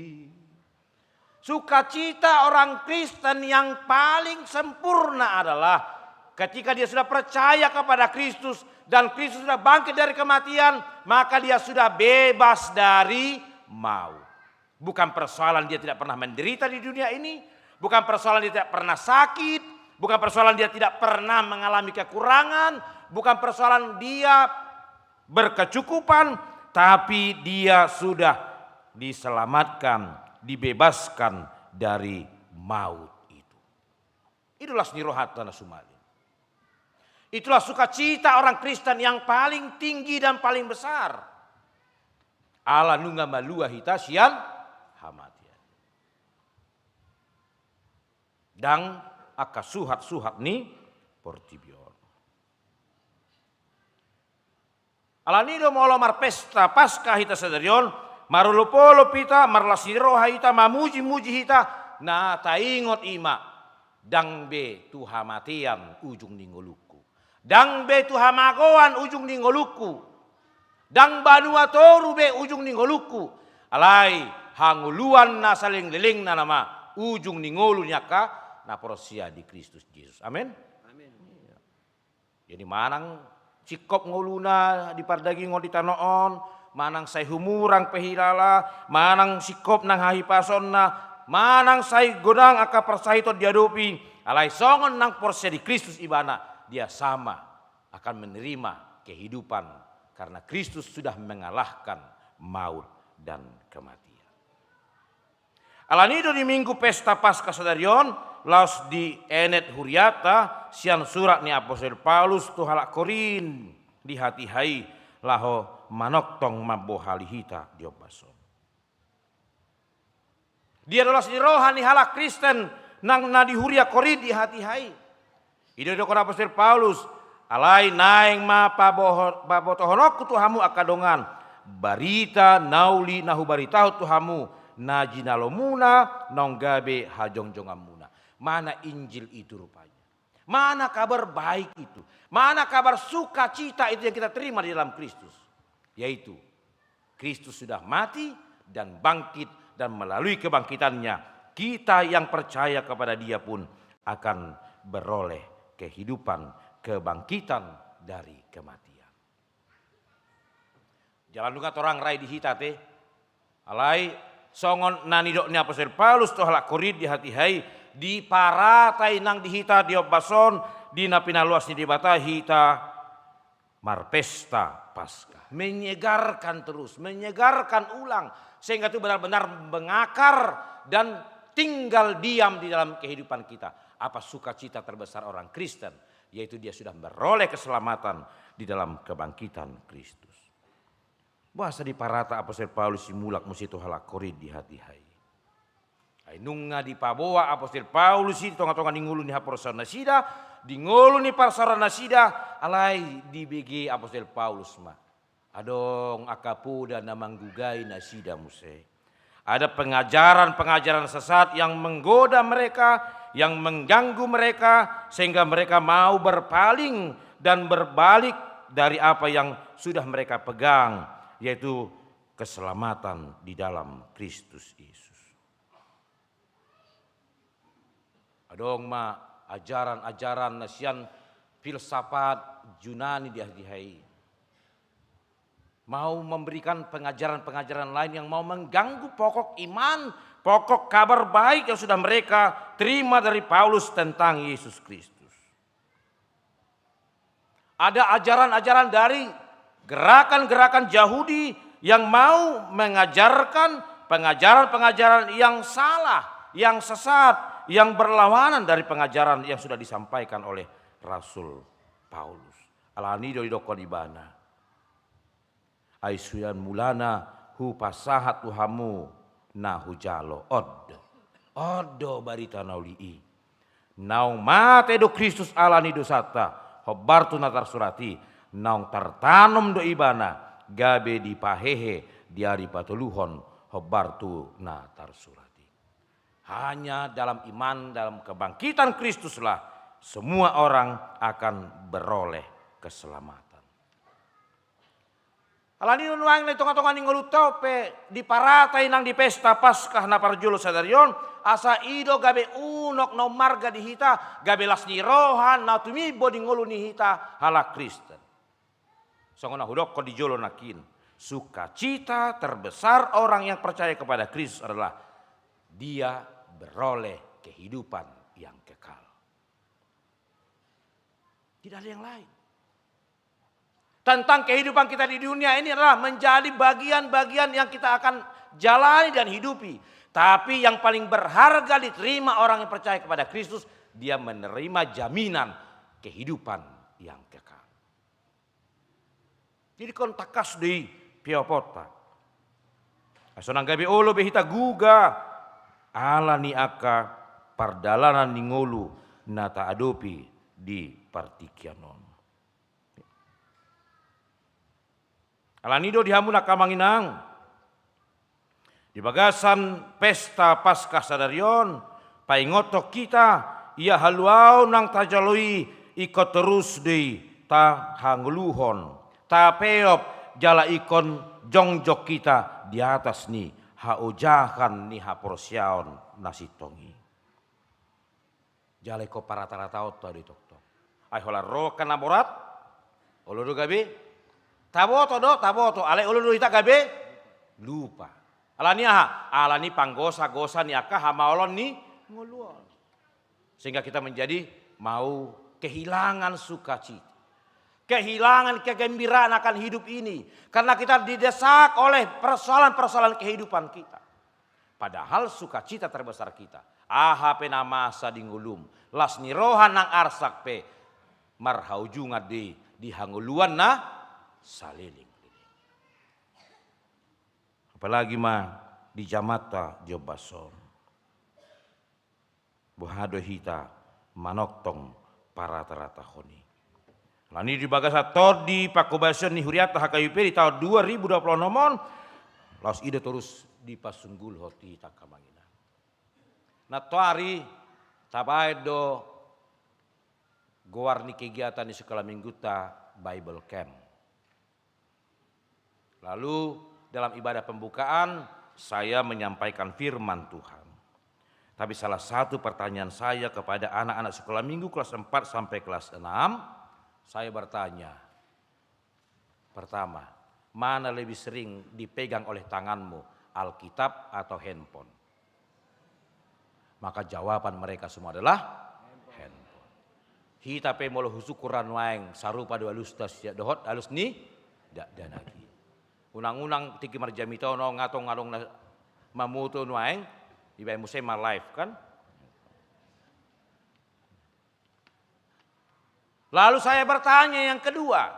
Sukacita orang Kristen yang paling sempurna adalah ketika dia sudah percaya kepada Kristus dan Kristus sudah bangkit dari kematian, maka dia sudah bebas dari maut. Bukan persoalan dia tidak pernah menderita di dunia ini, bukan persoalan dia tidak pernah sakit, bukan persoalan dia tidak pernah mengalami kekurangan, bukan persoalan dia berkecukupan, tapi dia sudah diselamatkan, dibebaskan dari maut itu. Itulah las ni rohanta na sumalin. Itulah sukacita orang Kristen yang paling tinggi dan paling besar. Ala nunga malua hita sian hamatean. Ndang angka suhat-suhat ni portibi on. Alani do molo marpesta Paskah hita sadari on, marolop-olop hita, marlas ni roha hita, mamuji-muji hita, na taingot i ma, ndang be tu hamatean ujung ni ngolungku. Ndang be tu hamagoan ujung ni ngolungku. Ndang banua toru be ujung ni ngolungku. Alai hangoluan na saleleng-lelengna nama ujung ni ngolu ni angka na porsea di Kristus Jesus. Amen. Amen. Jadi manang singkop ngoluna di pardagingon di tano on, manang sai humurang pe hilala, manang singkop nang hahipasonna, manang sai godang angka parsahiton diadopi, alai songon nang porsea di Kristus ibana, dia sama akan menerima kehidupan karena Kristus sudah mengalahkan maut dan kematian. Alani do di Minggu Pesta Paskah sadari on, laos dienet huriata sian surat ni apostel Paulus tu halak Korint di hatiha i laho manongtong mambohali hita di ombas on. Dia do las ni roha ni halak Kristen nang na di huria Korint di hatiha i. I do didok apostel Paulus, alai naeng ma paboho-, pabotohononku tu hamu angka dongan, barita na uli na hubaritahon tu hamu, na jinalomuna naung gabe hajongjonganmuna. Mana Injil itu rupanya? Mana kabar baik itu? Mana kabar sukacita itu yang kita terima di dalam Kristus? Yaitu Kristus sudah mati dan bangkit, dan melalui kebangkitannya, kita yang percaya kepada Dia pun akan beroleh kehidupan, kebangkitan dari kematian. Jala nunga torang rai di hita te, alai songon na nidok ni apostel Paulus tu halak Korint di hatiha i, diparata i nang di hita di ombas on, di na pinaloas ni Debata hita, marpesta Paskah, menyegarkan terus, menyegarkan ulang, sehingga itu benar-benar mengakar dan tinggal diam di dalam kehidupan kita. Apa sukacita terbesar orang Kristen, yaitu dia sudah beroleh keselamatan di dalam kebangkitan Kristus. Boasa diparata apostel Paulus i mulak muse tu halak Korint di hatiha i? Ai nunga dipaboa apostel Paulus i di tonga-tonga ni ngolu ni haporseaon nasida, di ngolu ni parsaoran nasida, alai dibege apostel Paulus ma, adong angka poda na manggugai nasida muse. Ada pengajaran-pengajaran sesat yang menggoda mereka, yang mengganggu mereka, sehingga mereka mau berpaling dan berbalik dari apa yang sudah mereka pegang, yaitu keselamatan di dalam Kristus Yesus. Adong ma ajaran-ajaran na sian filsafat Junani di hatiha i. Mau memberikan pengajaran-pengajaran lain yang mau mengganggu pokok iman, pokok kabar baik yang sudah mereka terima dari Paulus tentang Yesus Kristus. Ada ajaran-ajaran dari gerakan-gerakan Yahudi yang mau mengajarkan pengajaran-pengajaran yang salah, yang sesat, yang berlawanan dari pengajaran yang sudah disampaikan oleh Rasul Paulus. Alani do didokkon ibana, ai sian mulana hupasahat tu hamu na hujalo. On do, on do barita na uli i. Naung mate do Kristus alani dosanta, hombar tu na tarsurat i. Naung tartanom do ibana, gabe dipahehe di ari patoluhon, hombar tu na tarsurat i. Hanya dalam iman, dalam kebangkitan Kristuslah semua orang akan beroleh keselamatan. Alani nuaeng na di tonga-tonga ni ngolunta on pe diparata i nang di pesta Paskah na parjolo sadari on, asa i do gabe unok na ummarga di hita, gabe las ni roha na tumimbo di ngolu ni hita halak Kristen. Songon na hudokkon di jolo nangkin, sukacita terbesar orang yang percaya kepada Kristus adalah dia beroleh kehidupan yang kekal. Tidak ada yang lain. Tentang kehidupan kita di dunia ini adalah menjadi bagian-bagian yang kita akan jalani dan hidupi. Tapi yang paling berharga diterima orang yang percaya kepada Kristus, dia menerima jaminan kehidupan yang kekal. Jadi ingkon tangkas do i pioponta. Asa unang gabe olo be hita guga ala ni angka pardalanan ni ngolu na taadopi di partingkian on. Alani do di hamu nang angka amang inang, di bagasan pesta Paskah sadari on, paingothon hita, ia haluaon naung tajalo i ingkon torus do i tahangoluhon, tapeop jala ingkon jongjong hita di atas ni haojahan ni haporseaon na sintong i. Jala ingkon parata-rataonta do i tongtong. Ai holan ro angka na borat, olo do gabe taboto do, taboto, alai olo do hita gabe lupa. Alani aha? Alani panggosa-gosa ni angka hamaolon ni ngolu on. Sehingga kita menjadi mau kehilangan sukacita, kehilangan kegembiraan akan hidup ini, karena kita didesak oleh persoalan-persoalan kehidupan kita. Padahal sukacita terbesar kita, aha pe na masa di ngolum, las ni roha nang arsak pe, marhaujungan do i di hangoluan na saleleng-leleng. Apalagi ma di jamanta di ombas on. Boha do hita manongtong parata-ratahon i? Alani di bagasan tondi panghobasion ni hurianta H K I P di taon dua ribu dua puluh enam on, laos i do torus dipasunggulhon tu hita angka amang inang. Nantoari tabaen do goar ni kegiatan ni sekolah minggunta Bible Camp. Lalu dalam ibadah pembukaan, saya menyampaikan firman Tuhan. Tapi salah satu pertanyaan saya kepada anak-anak sekolah minggu kelas empat sampai kelas enam, saya bertanya, pertama, mana lebih sering dipegang oleh tanganmu, Alkitab atau handphone? Maka jawaban mereka semua adalah handphone. Hita pe molo husungkun ra nuaeng, sarupa do alusta sian dohot alus ni dakdanak i. Unang-unang tingki marjamita on, nga tong adong na mamoto nuaeng, dibaen muse ma live kan. Lalu saya bertanya yang kedua,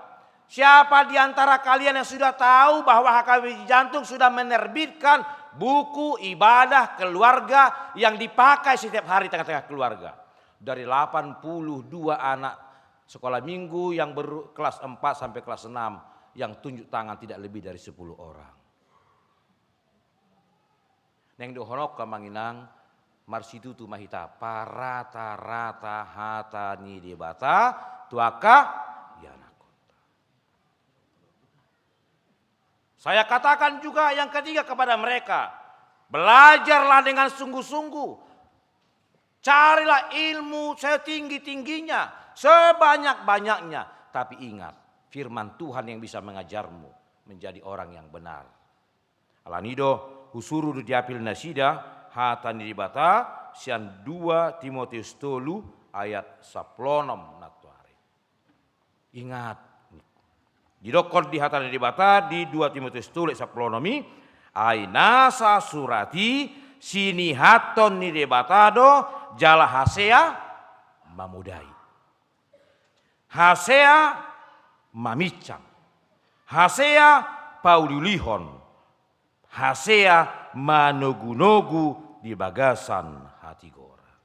siapa di antara kalian yang sudah tahu bahwa H K B P Jantung sudah menerbitkan buku ibadah keluarga yang dipakai setiap hari tengah-tengah keluarga? Dari delapan puluh dua anak sekolah minggu yang ber-, kelas empat sampai kelas enam yang tunjuk tangan tidak lebih dari sepuluh orang. Naeng dohononku amang inang, marsitutu ma hita parata-rata hata ni Debata tu angka ianakhonta. Saya katakan juga yang ketiga kepada mereka, belajarlah dengan sungguh-sungguh. Carilah ilmu setinggi-tingginya, sebanyak-banyaknya. Tapi ingat, firman Tuhan yang bisa mengajarmu menjadi orang yang benar. Alani do, husuru do diapil nasida hata ni Debata sian dua Timoteus tolu ayat sampulu onom nantoari. Ingat, didokkon di hata ni Debata di dua Timoteus tolu ayat sampulu onom i, ai nasa surat i sinihathon ni Debata do Jala hasea mamodai. Hasea maminsang. Hasea pauliulihon. Hasea manogunogu di bagasan hatigoran.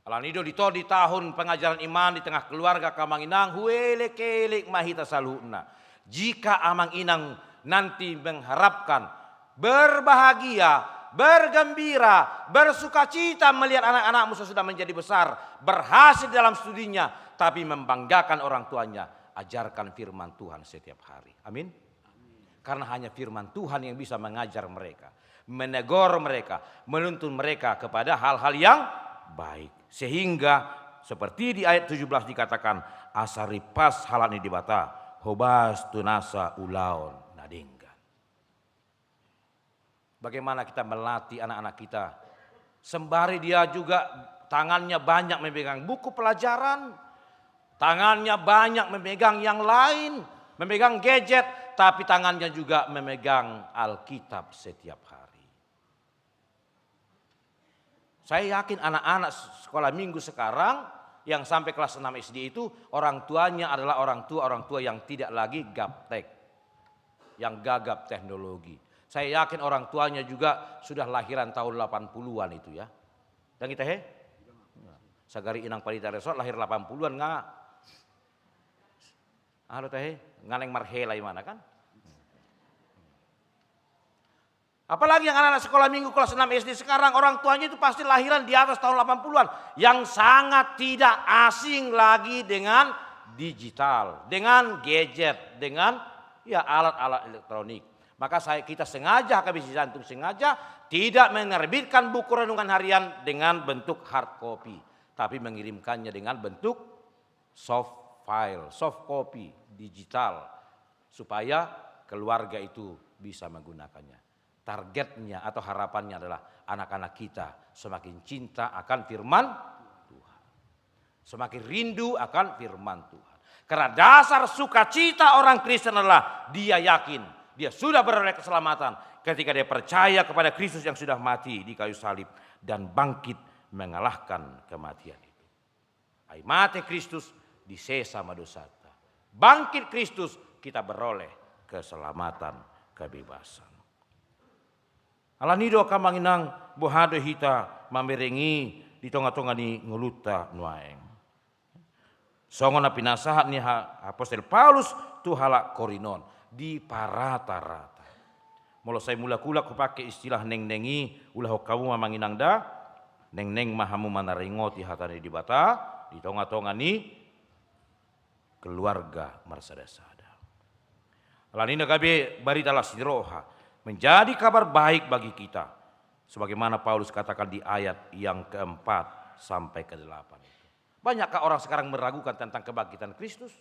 Alani do di to di tahun pengajaran iman di tengah keluarga, angka amang inang, huelek-elek ma hita saluhutna. Jika amang inang nanti mengharapkan berbahagia, bergembira, bersukacita melihat anak-anakmu sesudah menjadi besar, berhasil dalam studinya, tapi membanggakan orang tuanya, ajarkan firman Tuhan setiap hari. Amin. Karena hanya firman Tuhan yang bisa mengajar mereka, menegur mereka, menuntun mereka kepada hal-hal yang baik. Sehingga seperti di ayat tujuh belas dikatakan, asa ripas halak ni Debata, hobas tu nasa ulaon na denggan. Bagaimana kita melatih anak-anak kita? Sembari dia juga tangannya banyak memegang buku pelajaran, tangannya banyak memegang yang lain, memegang gadget, tapi tangannya juga memegang Alkitab setiap hari. Saya yakin anak-anak sekolah minggu sekarang yang sampai kelas enam S D itu, orang tuanya adalah orang tua-orang tua yang tidak lagi gaptek, yang gagap teknologi. Saya yakin orang tuanya juga sudah lahiran tahun delapan puluhan itu, ya. Dang ita he? Sagari inang Pandita Resort lahir delapan puluhan nga. Halo tahe, nga naeng marhela imana kan? Apalagi yang anak-anak sekolah minggu kelas enam S D sekarang, orang tuanya itu pasti lahiran di atas tahun delapan puluhan, yang sangat tidak asing lagi dengan digital, dengan gadget, dengan, ya, alat-alat elektronik. Maka saya, kita sengaja, H K B C Jantung sengaja tidak menerbitkan buku renungan harian dengan bentuk hard copy, tapi mengirimkannya dengan bentuk soft file, soft copy, digital, supaya keluarga itu bisa menggunakannya. Targetnya atau harapannya adalah anak-anak kita semakin cinta akan firman Tuhan. Semakin rindu akan firman Tuhan. Karena dasar sukacita orang Kristen adalah dia yakin dia sudah beroleh keselamatan ketika dia percaya kepada Kristus yang sudah mati di kayu salib dan bangkit mengalahkan kematian itu. Ai mate Kristus, disesa ma dosanta. Bangkit Kristus, kita beroleh keselamatan, kebebasan. Alani do, angka amang inang, boha do hita mamereng i di tonga-tonga ni ngolunta nuaeng. Songon na pinasahat ni ha-, apostel Paulus tu halak Korint on, diparata-rata. Molo sai mulak-ulak hupake istilah nengneng i, ulahon hamu ma amang inang da, nengneng ma hamu manaringoti hata ni Debata di tonga-tonga ni keluarga marsada-sada. Alani na gabe barita las ni roha, menjadi kabar baik bagi kita. Sebagaimana Paulus katakan di ayat yang keempat sampai kedelapan itu. Banyakkah orang sekarang meragukan tentang kebangkitan Kristus?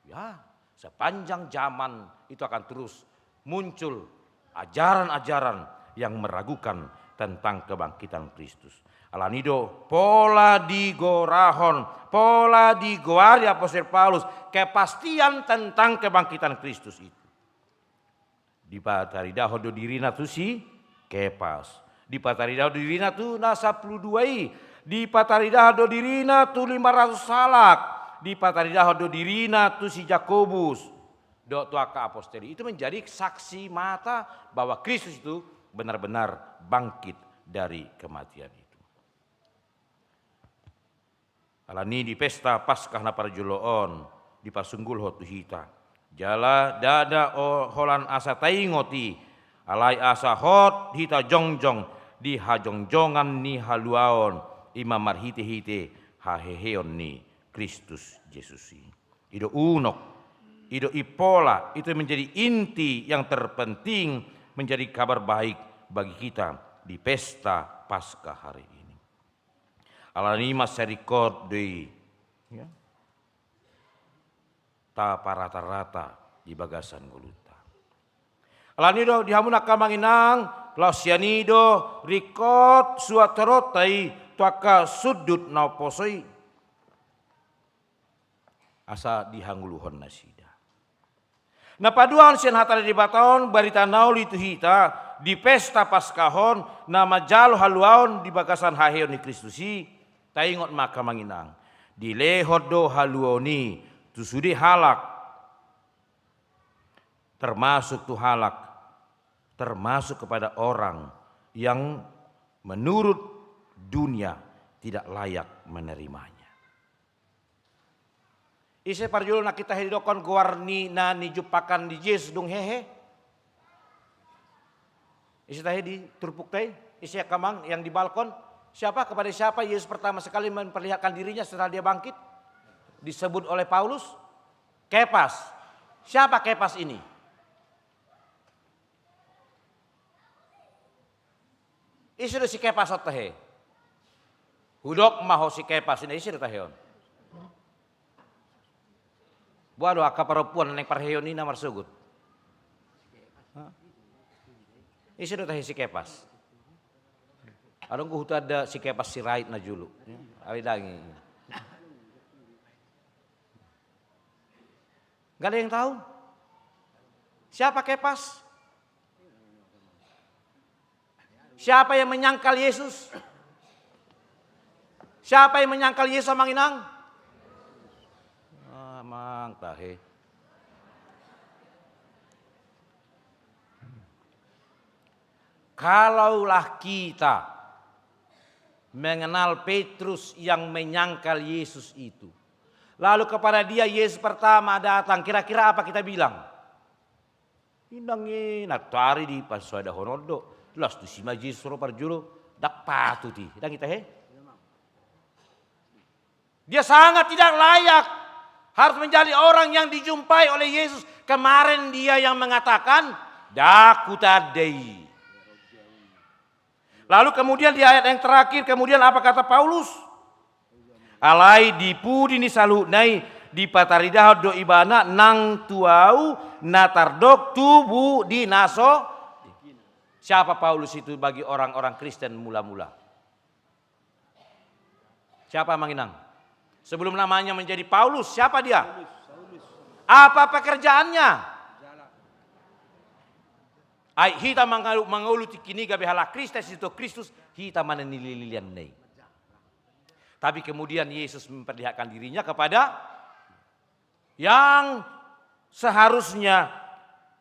Ya, sepanjang zaman itu akan terus muncul ajaran-ajaran yang meragukan tentang kebangkitan Kristus. Alani do, pola digorahon, pola digoari apostel Paulus kepastian tentang kebangkitan Kristus itu. Dipataridahon do dirina tu si Kepas. Dipataridahon do dirina tu na sampulu dua i. Dipataridahon do dirina tu lima ratus halak. Dipataridahon do dirina tu si Jakobus. Dohot tu angka apostel i. Itu menjadi saksi mata bahwa Kristus itu benar-benar bangkit dari kematian itu. Alani di pesta Paskah na parjolo on, dipasunggulhon tu hita. Jala ndada o-, holan asa taingot i, alai asa hot hita jongjong di hajongjongan ni haluaon, i ma marhite-hite haheheon ni Kristus Jesus i. I do unok, i do impola, itu menjadi inti yang terpenting, menjadi kabar baik bagi kita di pesta Paskah hari ini. Alani i mansai ringkot do i, ya, taparata-rata di bagasan ngolunta. Alani do di hamu na angka amang inang, laos sian i do ringkot suansaronta i tu angka sundut na umposo i. Asa dihangoluhon nasida. Na paduahon sian hata ni Debata on, barita na uli tu hita, Di pesta Paskah on na manjalo haluaon di bagasan haheheon ni Kristus i, taingot ma angka amang inang, dilehon do haluaon i tu sude halak, termasuk tu halak, termasuk kepada orang yang menurut dunia tidak layak menerimanya. Ise parjolo na hita tahe didokkon goar ni na nijumpahan ni Jesus dung hehe? Ise tahe di turpukta i? Ise angka amang yang di balkon? Siapa, kepada siapa Yesus pertama sekali memperlihatkan dirinya setelah dia bangkit? Disebut oleh Paulus Kepas. Siapa Kepas ini? Ise do si Kepas on tahe? Hudok ma ho si Kepas i, na ise do tahe on? Boha do angka parompuan naeng parheheon i na marsogot? Ise do tahe si Kepas? Adong do hutanda si Kepas Sirait na jolo. Alai dang i. Nggak ada yang tahu. Siapa Kepas? Siapa yang menyangkal Yesus? Siapa yang menyangkal Yesus, amang inang? Ah, amang tahe. Kalaulah kita mengenal Petrus yang menyangkal Yesus itu, lalu kepada dia Yesus pertama datang, kira-kira apa kita bilang? Inang i, nantoari dipasoadahon on do. Las tusi ma Jesus ro parjolo, ndang patut i. Ndang i tahe? Dia sangat tidak layak harus menjadi orang yang dijumpai oleh Yesus. Kemarin dia yang mengatakan, "Ndang hutanda i." Lalu kemudian di ayat yang terakhir, kemudian apa kata Paulus? Alai di pudi ni saluhutna i dipataridahon do ibana nang tu ahu na tardok tubu di na so. Siapa Paulus itu bagi orang-orang Kristen mula-mula? Siapa, amang inang? Sebelum namanya menjadi Paulus, siapa dia? Apa pekerjaannya? Ai hita mangolu, mangolu tingki i gabe halak Kristen, sian Kristus, hita ma na nililianna i. Tapi kemudian Yesus memperlihatkan dirinya kepada yang seharusnya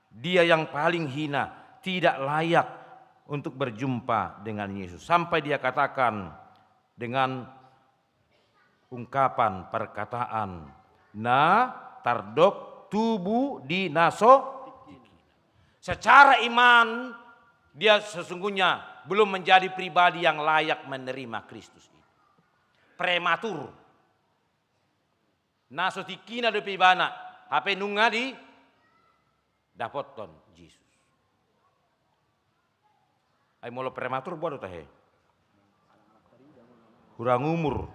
dia yang paling hina, tidak layak untuk berjumpa dengan Yesus. Sampai dia katakan dengan ungkapan perkataan, "Na tardok tubu di na so." Secara iman, dia sesungguhnya belum menjadi pribadi yang layak menerima Kristus itu. Prematur. Na so tingkina dope ibana, hape nunga didapothon Jesus. Ai molo prematur, boha do tahe? Hurang umur.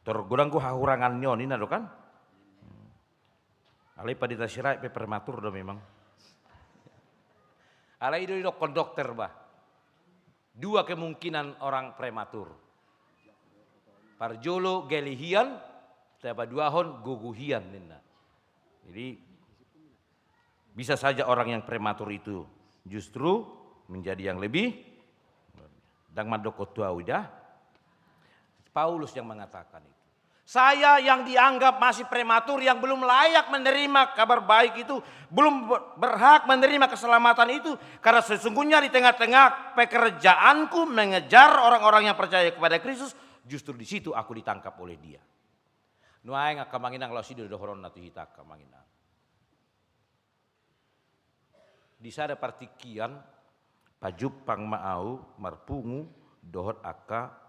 Tor godang do hahurangan ni on, inna do kan? Alai Pandita Sirait pe prematur do memang. Alai i do didokkon dokter, bah. Dua kemungkinan orang prematur. Parjolo gale hian, sapaduahon gogo hian ninna. Jadi, bisa saja orang yang prematur itu justru menjadi yang lebih, ndang mandok tu ahu dah. Paulus yang mengatakan itu. Saya yang dianggap masih prematur, yang belum layak menerima kabar baik itu, belum ber-, berhak menerima keselamatan itu, karena sesungguhnya di tengah-tengah pekerjaanku mengejar orang-orang yang percaya kepada Kristus, justru di situ aku ditangkap oleh dia. Nuaeng angka amang inang, laos i do dohononna tu hita angka amang inang. Di sada partingkian, pajumpang ma ahu marpungu dohot angka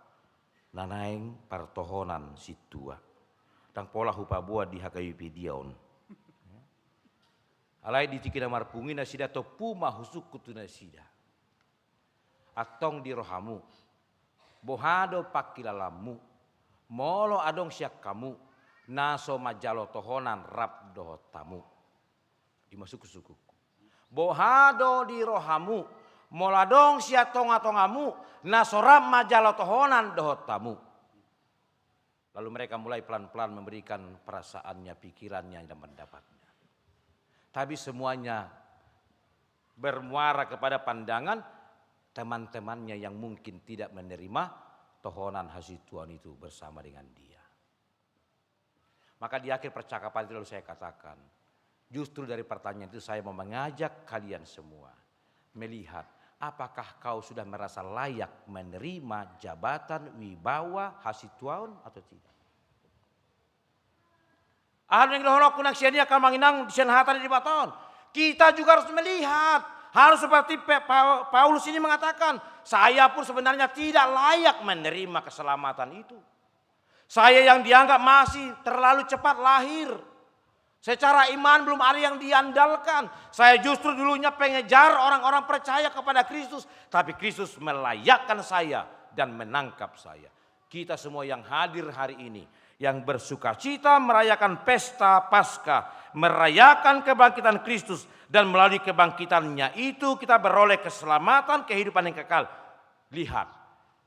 na naeng partohonan sintua. Ndang pola hupaboa di H K B P dia on. Alai di tingki na marpungu i nasida tompu ma husungkun tu nasida. Antong di rohamu, boha do pangkilalaanmu, molo adong sian hamu na so manjalo tohonan rap dohot hamu? Ima sungkun-sungkunku. Boha do di rohamu, molo adong sian tonga-tongamu na so rap manjalo tohonan dohot hamu? Lalu mereka mulai pelan-pelan memberikan perasaannya, pikirannya, dan pendapatnya. Tapi semuanya bermuara kepada pandangan teman-temannya yang mungkin tidak menerima tohonan hasintuaon itu bersama dengan dia. Maka di akhir percakapan itu lalu saya katakan, justru dari pertanyaan itu saya mau mengajak kalian semua melihat, apakah kau sudah merasa layak menerima jabatan wibawa hasintuaon atau tidak? Aha na dohononku nang sian i, angka amang inang, sian hata ni Debata on. Kita juga harus melihat, harus seperti Pe-, Pa-, Paulus ini mengatakan, saya pun sebenarnya tidak layak menerima keselamatan itu. Saya yang dianggap masih terlalu cepat lahir. Secara iman belum ada yang diandalkan. Saya justru dulunya pengejar orang-orang percaya kepada Kristus, tapi Kristus melayakkan saya dan menangkap saya. Kita semua yang hadir hari ini, yang bersukacita merayakan pesta Paskah, merayakan kebangkitan Kristus, dan melalui kebangkitannya itu kita beroleh keselamatan, kehidupan yang kekal. Lihat,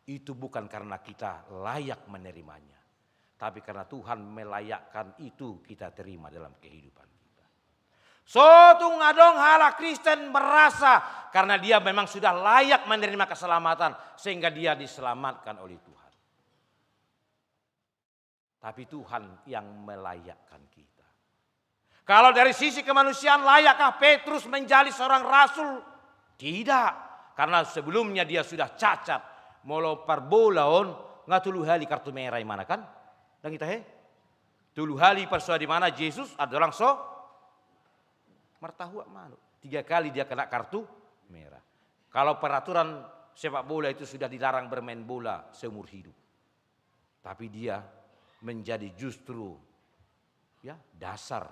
itu bukan karena kita layak menerimanya, tapi karena Tuhan melayakkan itu kita terima dalam kehidupan kita. So tung adong halak Kristen merasa karena dia memang sudah layak menerima keselamatan, sehingga dia diselamatkan oleh Tuhan. Tapi Tuhan yang melayakkan kita. Kalau dari sisi kemanusiaan, layakkah Petrus menjadi seorang rasul? Tidak. Karena sebelumnya dia sudah cacat. Molo parbola on, nga tolu hali kartu merah imana kan? Dang ita he? Tolu hali parsoal di mana Jesus adalah so martahuak manuk. Tiga kali dia kena kartu merah. Kalau peraturan sepak bola itu sudah dilarang bermain bola seumur hidup. Tapi dia menjadi justru, ya, dasar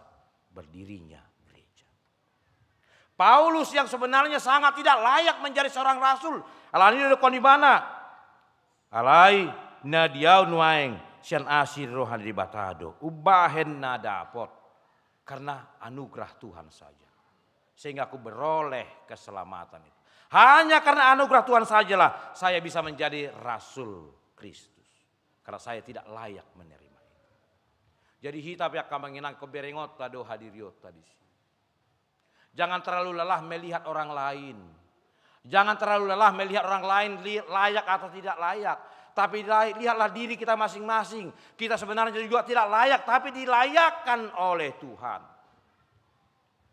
berdirinya gereja. Paulus yang sebenarnya sangat tidak layak menjadi seorang rasul, alani i didokkon ibana, alai na di ahu nuaeng sian asi ni roha ni Debata do, umbahen na dapot, karena anugerah Tuhan saja, sehingga aku beroleh keselamatan itu. Hanya karena anugerah Tuhan sajalah saya bisa menjadi rasul Kristus. Karena saya tidak layak menerima itu. Jadi hita pe angka amang inang, ingkon berengonta do hadirionta di sini. Jangan terlalu lelah melihat orang lain. Jangan terlalu lelah melihat orang lain li-, layak atau tidak layak. Tapi lai-, lihatlah diri kita masing-masing. Kita sebenarnya juga tidak layak, tapi dilayakkan oleh Tuhan.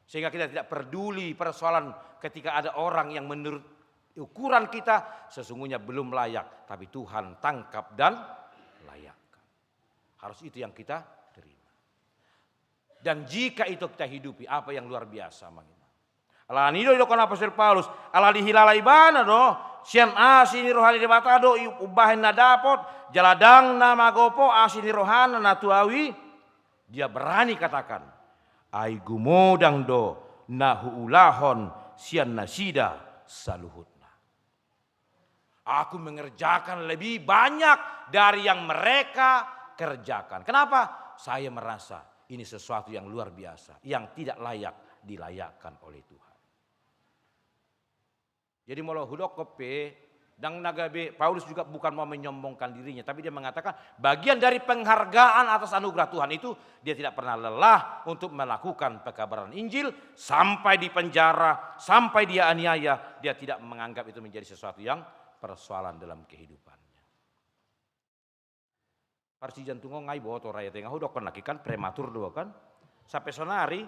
Sehingga kita tidak peduli persoalan ketika ada orang yang menurut ukuran kita sesungguhnya belum layak, tapi Tuhan tangkap dan layakkan. Harus itu yang kita terima. Dan jika itu kita hidupi, apa yang luar biasa, amang inang. Alani i do didokkon apostel Paulus, ala dihilala ibana do, sian asi ni roha ni Debata do i-, umbahen na dapot, jala dang na magopo asi ni rohana na tu ahu i, dia berani katakan, ai gumodang do na huulahon sian nasida saluhutna. Aku mengerjakan lebih banyak dari yang mereka kerjakan. Kenapa? Saya merasa ini sesuatu yang luar biasa, yang tidak layak dilayakkan oleh Tuhan. Jadi molo hudokkon pe, dang na gabe, Paulus juga bukan mau menyombongkan dirinya, tapi dia mengatakan bagian dari penghargaan atas anugerah Tuhan itu, dia tidak pernah lelah untuk melakukan pekabaran Injil, sampai di penjara, sampai dia aniaya, dia tidak menganggap itu menjadi sesuatu yang persoalan dalam kehidupannya. Parsijantung on nga iboto Raja Tenga, hudokkon nangkin kan prematur do kan. Sampe sonari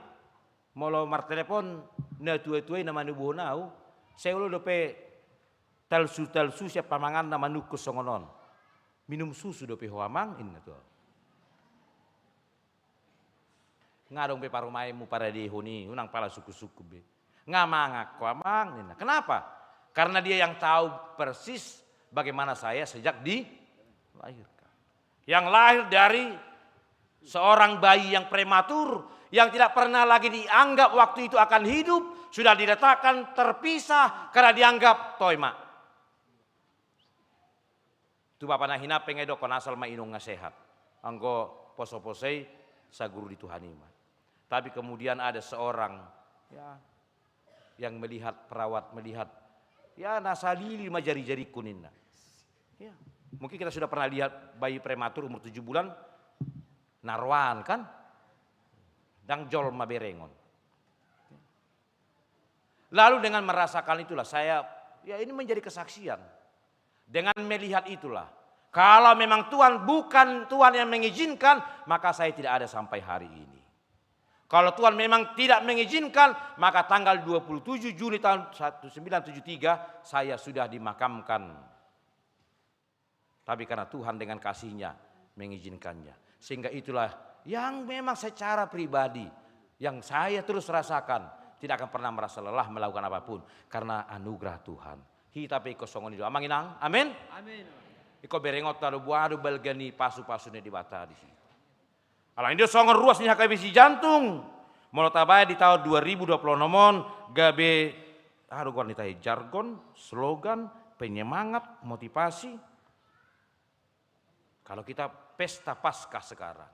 molo martelepon natua-tua i na manubuhon ahu, sai olo dope talsu-talsu sian pamanganna manungkun songon on. Minum susu dope ho amang, ninna tu ahu. Nga adong be parumaenmu paradehon i, unang pala sungkun-sungkun be. Nga mangan ho amang, ninna. Kenapa? Karena dia yang tahu persis bagaimana saya sejak dilahirkan. Yang lahir dari seorang bayi yang prematur, yang tidak pernah lagi dianggap waktu itu akan hidup, sudah diletakkan terpisah karena dianggap toima. Tu bapa na hinampang i dokkon asal ma inong nga sehat. Anggo poso-poso i saguru di Tuhan i ma. Tapi kemudian ada seorang, ya, yang melihat, perawat melihat, ya, na salili ma jari-jarikku ninna. Ya. Mungkin kita sudah pernah lihat bayi prematur umur tujuh bulan, na roan kan? Dang jolma berengon. Lalu dengan merasakan itulah saya, ya, ini menjadi kesaksian. Dengan melihat itulah, kalau memang Tuhan bukan Tuhan yang mengizinkan, maka saya tidak ada sampai hari ini. Kalau Tuhan memang tidak mengizinkan, maka tanggal dua puluh tujuh Juni tahun seribu sembilan ratus tujuh puluh tiga saya sudah dimakamkan. Tapi karena Tuhan dengan kasih-Nya mengizinkannya. Sehingga itulah yang memang secara pribadi, yang saya terus rasakan, tidak akan pernah merasa lelah melakukan apapun, karena anugerah Tuhan. Hita pe ingkon songon i do, amang inang, amin? Amin. Ingkon berengonta do, boha do balga ni pasu-pasu ni Debata disi. Alani i do songon ruas ni H K B P Sijantung, molo tabaen di taon dua ribu dua puluh enam on, gabe, aha do goar ni tahe, jargon, slogan, penyemangat, motivasi. Kalau kita pesta Paskah sekarang,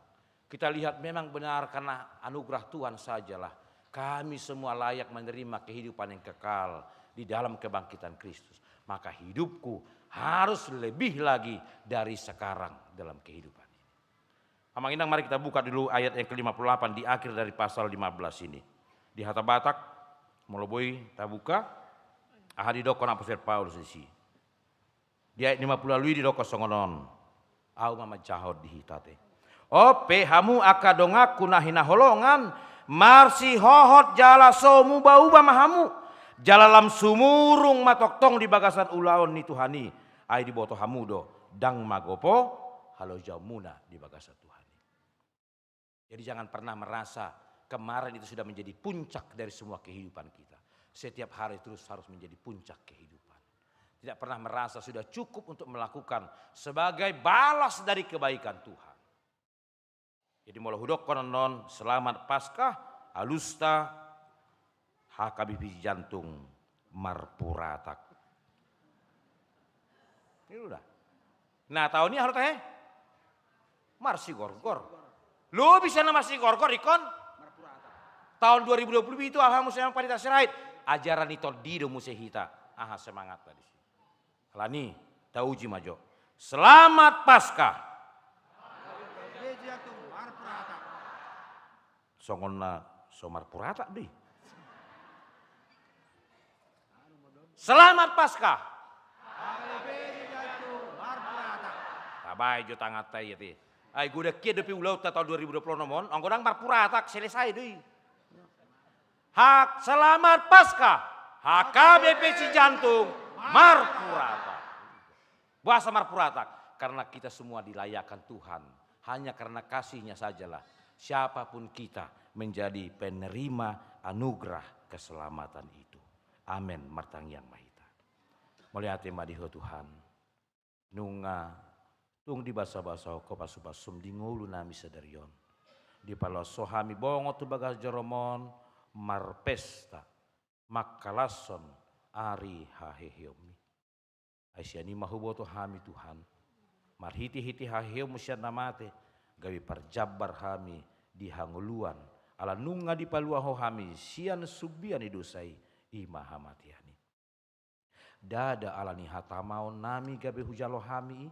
kita lihat memang benar karena anugerah Tuhan sajalah kami semua layak menerima kehidupan yang kekal di dalam kebangkitan Kristus. Maka hidupku harus lebih lagi dari sekarang dalam kehidupan ini. Amang inang, mari kita buka dulu ayat yang ke lima puluh delapan di akhir dari pasal lima belas ini. Di hata Batak, molo boi tabuka, aha didokkon apostel Paulus disi. Di ayat lima puluh ualu i didokkon songon on. Ahu ma manjahahon di hita te. On pe hamu angka donganku na hinaholongan, marsihohot jala so muba-uba ma hamu, jala lam sumurung ma tongtong di bagasan ulaon ni Tuhan i, ai diboto hamu do, ndang magopo halojaonmuna di bagasan Tuhan i. Jadi jangan pernah merasa kemarin itu sudah menjadi puncak dari semua kehidupan kita. Setiap hari terus harus menjadi puncak kehidupan. Tidak pernah merasa sudah cukup untuk melakukan sebagai balas dari kebaikan Tuhan. Jadi molo hudokkon annon, selamat Paskah, alusta H K B P Sijantung marpuratak. Ini udah. Nah, taon i aha do tahe? Marsigorgor. Lobi sian na marsigorgor ingkon taon dua ribu dua puluh pitu, aha muse, amang panitia Sirait? Ajaran ni Tondi do muse hita. Aha semangat tadi. Alani, tauji ma jo. Selamat Paskah. Songon na so marpuratak do i. Selamat Paskah. Tabaen jo tanganta i ate. Ai godang hian dope ulaonta taon dua ribu dua puluh enam on, anggo ndang marpuratak, selesai do i. Hak, selamat Paskah. H K B P Sijantung marpuratak. Boasa marpuratak? Karena kita semua dilayakkan Tuhan. Hanya karena kasih-Nya sajalah siapapun kita menjadi penerima anugerah keselamatan itu. Amen. Martangiang ma hita. Mauliate ma di Ho Tuhan. Nunga tung dibasabasahon Ho pasu-pasum di ngolu nami sadari on. Dipaloas Ho hami bongot tu bagas joro-Mu on, marpesta, mangkalashon ari haheheonMi. Ai sian i ma huboto hami Tuhan, marhitehite haheheonMu sian na mate, gabe parjambar hami di hangoluan, ala nunga dipalua Ho hami sian sumbia ni dosa i, i ma hamatean i. Ndada ala ni hatamaon nami gabe hujalo hami i,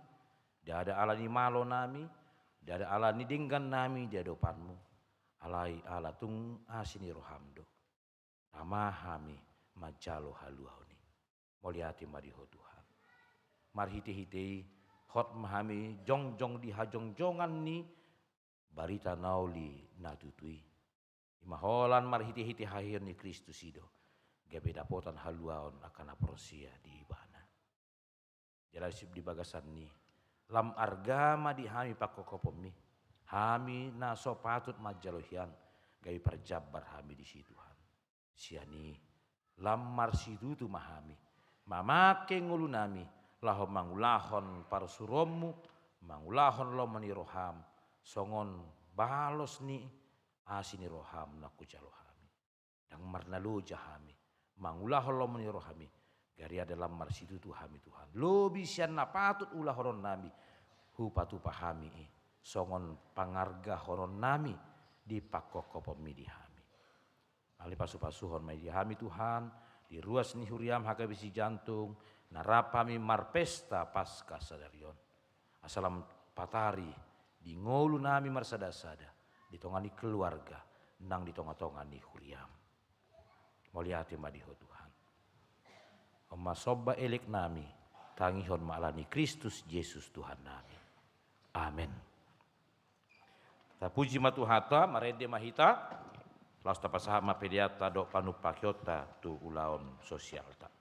ndada ala ni malo nami, ndada ala ni denggan nami di adopanMu, alai ala tung asi ni rohaM do. Tama hami manjalo haluaon i. Mauliate ma di Ho Tuhan. Marhitehite i, hot ma hami jongjong di hajongjongan ni barita na uli na tutu i. I ma holan marhitehite haheheon ni Kristus i do, gabe dapotan haluaon angka na porsea di Ibana. Jala di bagasan ni i, lam arga ma di hami pangkophoponMi, hami na so patut manjalo hian, gabe parjambar hami disi Tuhan. Sian i, lam marsitutu ma hami mamake ngolu nami laho mangulahon parsuruonMu, mangulahon lomo ni rohaM, songon balos ni asi ni rohaM na hujalo hami. Ndang marnaloja hami mangulahon lomo ni rohaMi, gariada lam marsitutu hami Tuhan. Lobi sian na patut ulahonon nami, hupatupa hami i, songon pangargahonon nami di pangkophoponMi di hami. Alai pasu-pasuhon ma i di hami Tuhan, di ruas ni huriaM H K B P Sijantung, na rap hami marpesta Paskah sadari on. Asa lam patari di ngolu nami marsada-sada, di tonga ni keluarga, nang di tonga-tonga ni huriaM. Mauliate ma di Ho Tuhan. On ma somba elek nami, tangihon ma ala ni Kristus Jesus Tuhan nami. Amen. Tapuji ma Tuhanta, marende ma hita, laos tapasahat ma peleanta dohot panumpaheonta tu ulaon sosialta.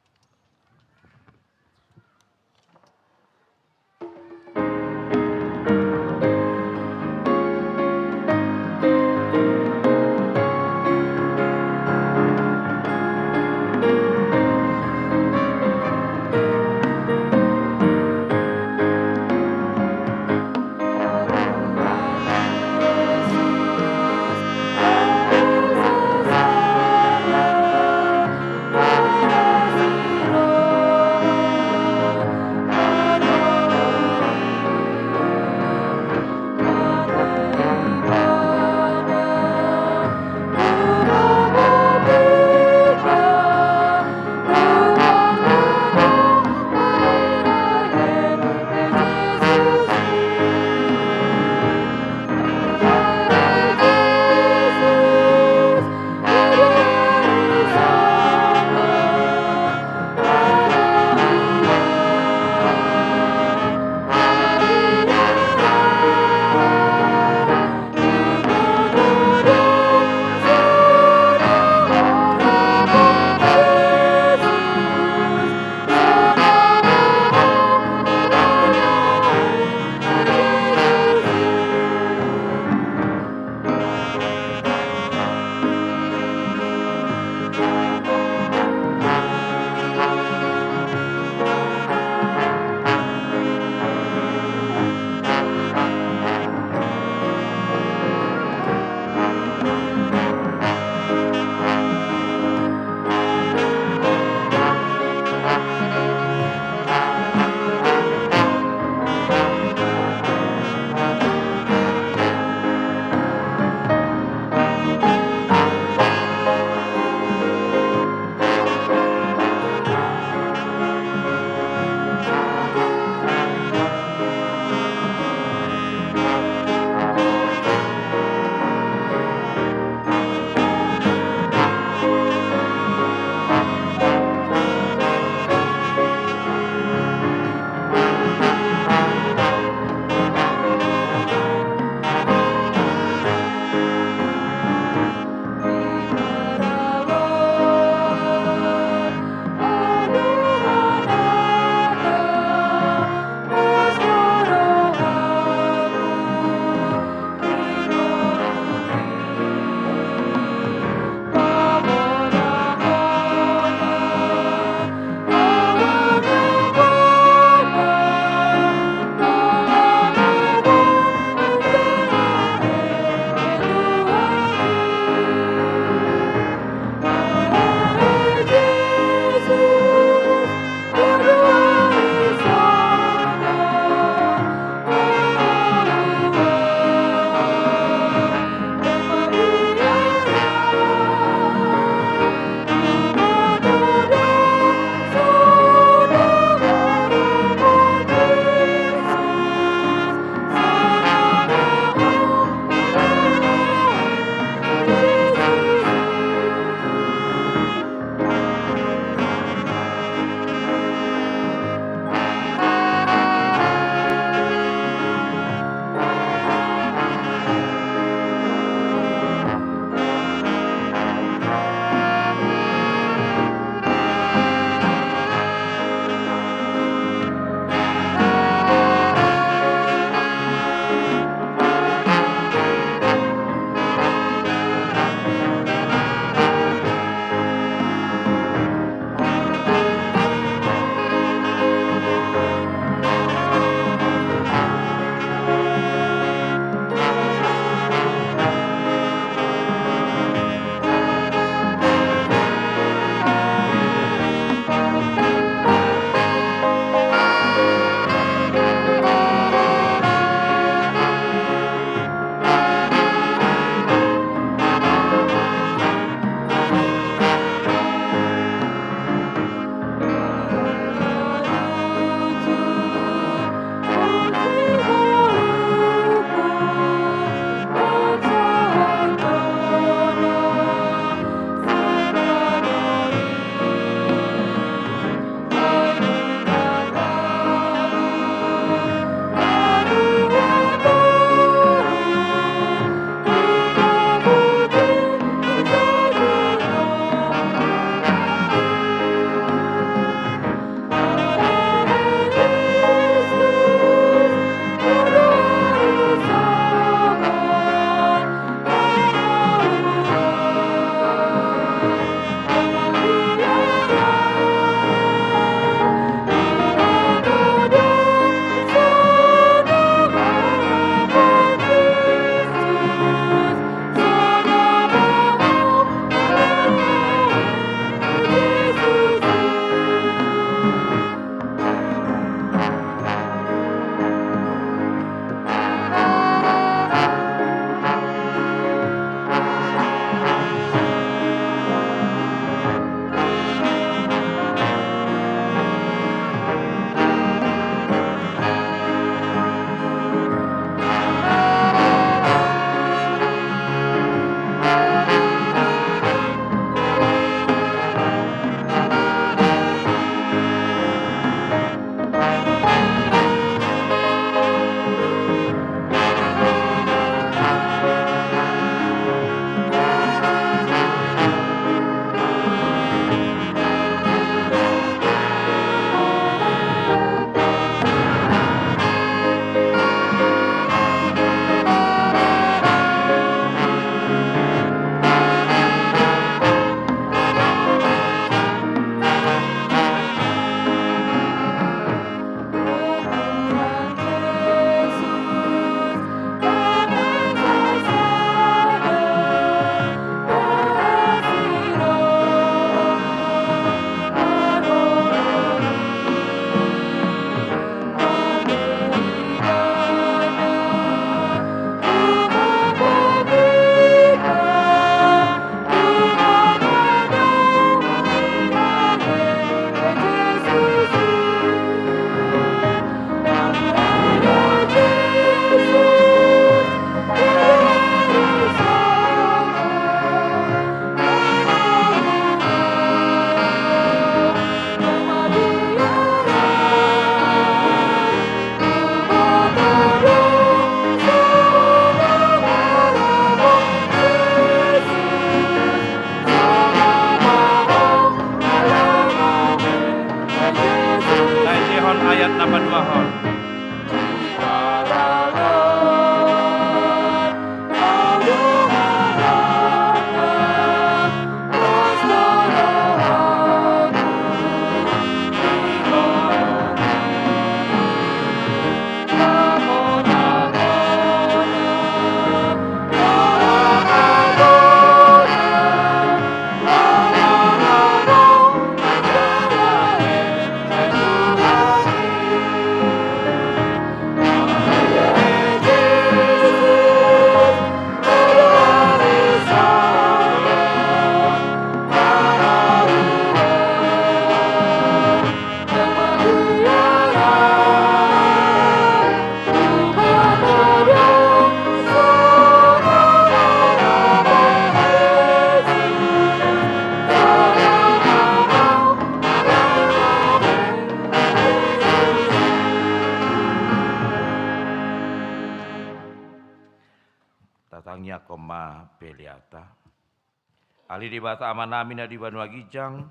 Ale Debata Amanami na di banua ginjang,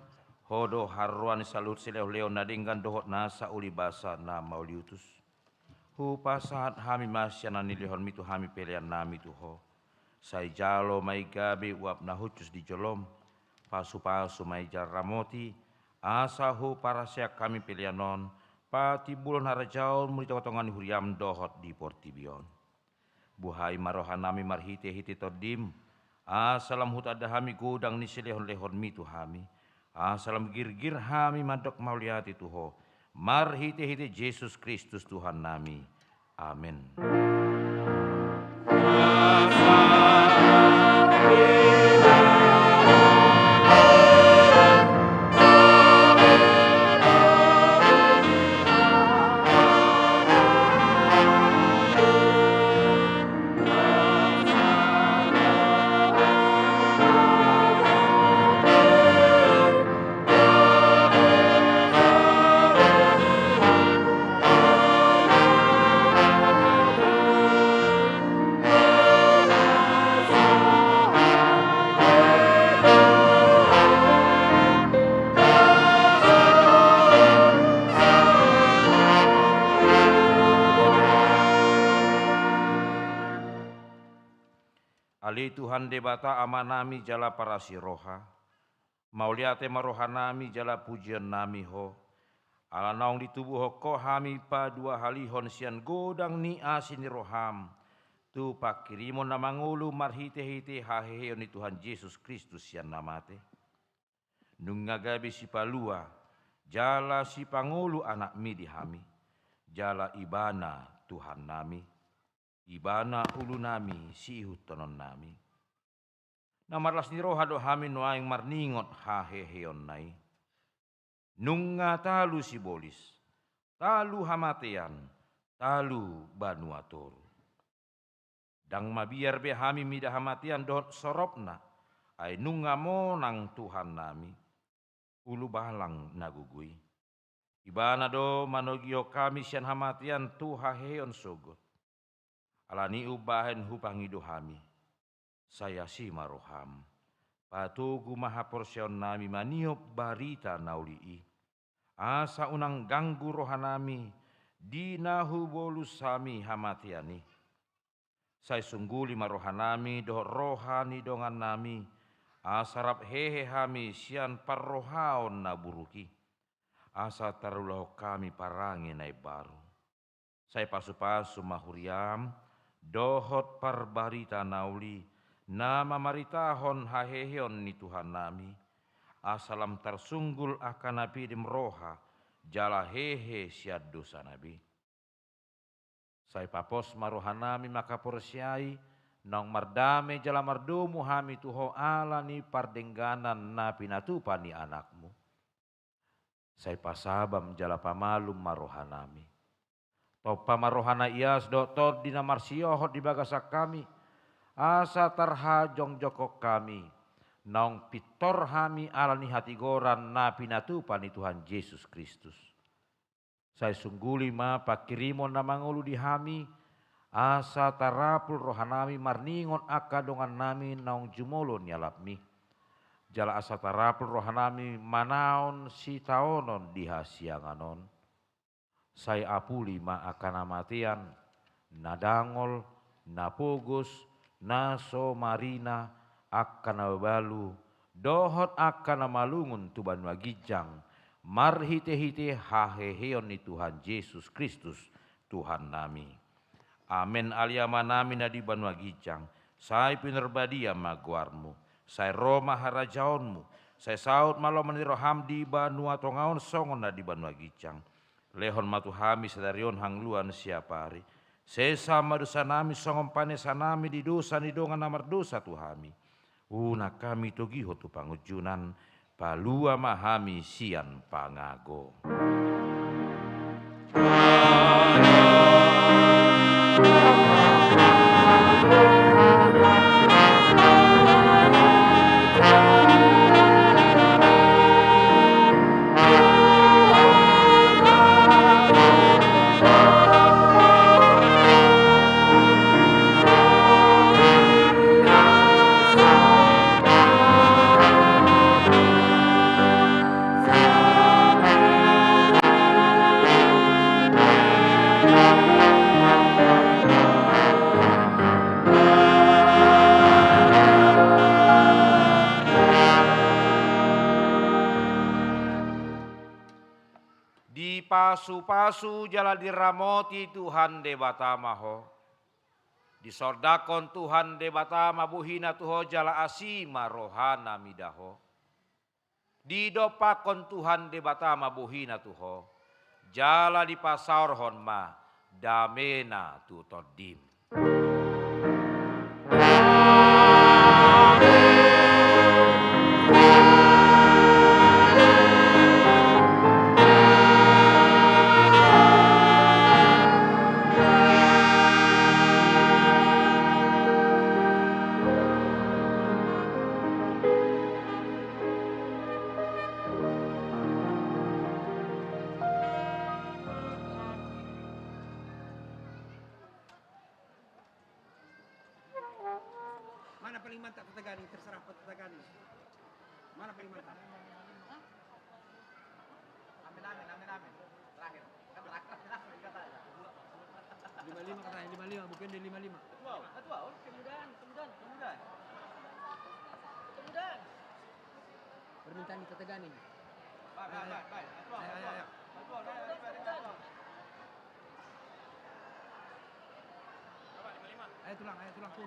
Ho do haroroan ni saluhut silehonlehon na denggan dohot nasa uli basa na mauliutus. Hupasahat hami ma sian na nilehonmi tu hami peleannami tu Ho. Sai jalo ma i gabe uap na hushus di jolom, pasupasu ma i jala ramoti, asa huparaseak hami pelean on, patimbulhon harajaonmu di tongatonga ni huriam dohot di portibi on. Buhai ma rohanami marhitehite Tondim, asa lam hutanda hami godang ni silehonlehonmi tu hami, asa lam girgir hami mandok mauliate tu Ho, marhitehite Jesus Kristus Tuhannami. Amen. Ale Tuhan Debata Amanami jala parasi roha, mauliate ma rohanami jala pujionnami Ho, ala naung ditubuhon Ho hami paduahalihon sian godang ni asi ni roham, tu panghirimon na mangolu marhitehite haheheon ni Tuhan Jesus Kristus sian na mate. Nunga gabe sipalua, jala sipangolu anakmi di hami, jala Ibana Tuhannami, Ibana ulunami siihuthononnami. Na marlas ni roha do hami nuaeng marningot haheheonna i. Nunga talu sibolis, talu hamatean, talu banua toru. Ndang mabiar be hami mida hamatean dohot soropna, ai nunga monang Tuhannami, ulubalang na gogo i. Ibana do manogihon hami sian hamatean tu haheheon sogot. Alani i umbahen hupangido hami, sai asi ma roham, patogu ma haporseaonnami maniop barita na uli i, asa unang ganggu rohanami di na hubolus hami hamatean i. Sai sungguli ma rohanami dohot roha ni dongannami, asa rap hehe hami sian parrohaon na buruk i, asa tarulahon hami parange na imbaru. Sai pasupasu ma huriam dohot parbarita na uli na mamaritahon haheheon ni Tuhannami, asa lam tarsunggul angka na pidem roha jala hehe sian dosana be. Sai papos ma rohanami mangkaporseai, naung mardame jala mardomu hami tu Ho ala ni pardengganan na pinatupa ni Anakmu. Sai pasabam jala pamalum ma rohanami. Tompa ma roha na ias dohot tondi na marsiohot di bagasan hami, asa tarhajongjongkon hami, naung pintor hami ala ni hatigoran na pinatupa ni Tuhan Jesus Kristus. Sai sungguli ma panghirimon na mangolu di hami, asa tarapul rohanami marningot angka dongannami naung jumolo nialapmi. Jala asa tarapul rohanami manaon sitaonon di hasiangan on. Sai apuli ma angka na matean, na dangol, na pogos, na so marina, angka na mabalu, dohot angka na malungun tu banua ginjang, marhitehite haheheon ni Tuhan Jesus Kristus, Tuhannami. Amen. Ale Amanami na di banua ginjang, sai pinarbadia ma goarmu, sai ro ma harajaonmu, sai saut ma lomo ni roham di banua tonga on songon na di banua ginjang. Lehon ma tu hami sadari on hangoluan siapari. Sesa ma dosanami songon panesanami di dosa ni dongan na mardosa tu hami. Unang hami togihon tu pangunjunan, palua ma hami sian pangago. Pasu-pasu jala diramoti Tuhan Debata ma ho. Disondangkon Tuhan Debata ma bohina tu ho jala asi ma rohana mida ho. Didompakkon Tuhan Debata ma bohina tu ho, jala dipasaorhon ma damena tu tondim. Mana paling mantap tataganing, terserah tataganing. Mana paling mantap? Amin, amin, amin, amin. Terakhir. Kan terakhir, amin, amin, katanya. Lima lima katanya, lima lima, bukan dia lima lima. Kemudahan, kemudahan, kemudahan. Kemudahan. Permintaan di tataganing. Baik, baik, baik, baik. Ayo, ayo, ayo. Ayo tulang, ayo tulang tuh.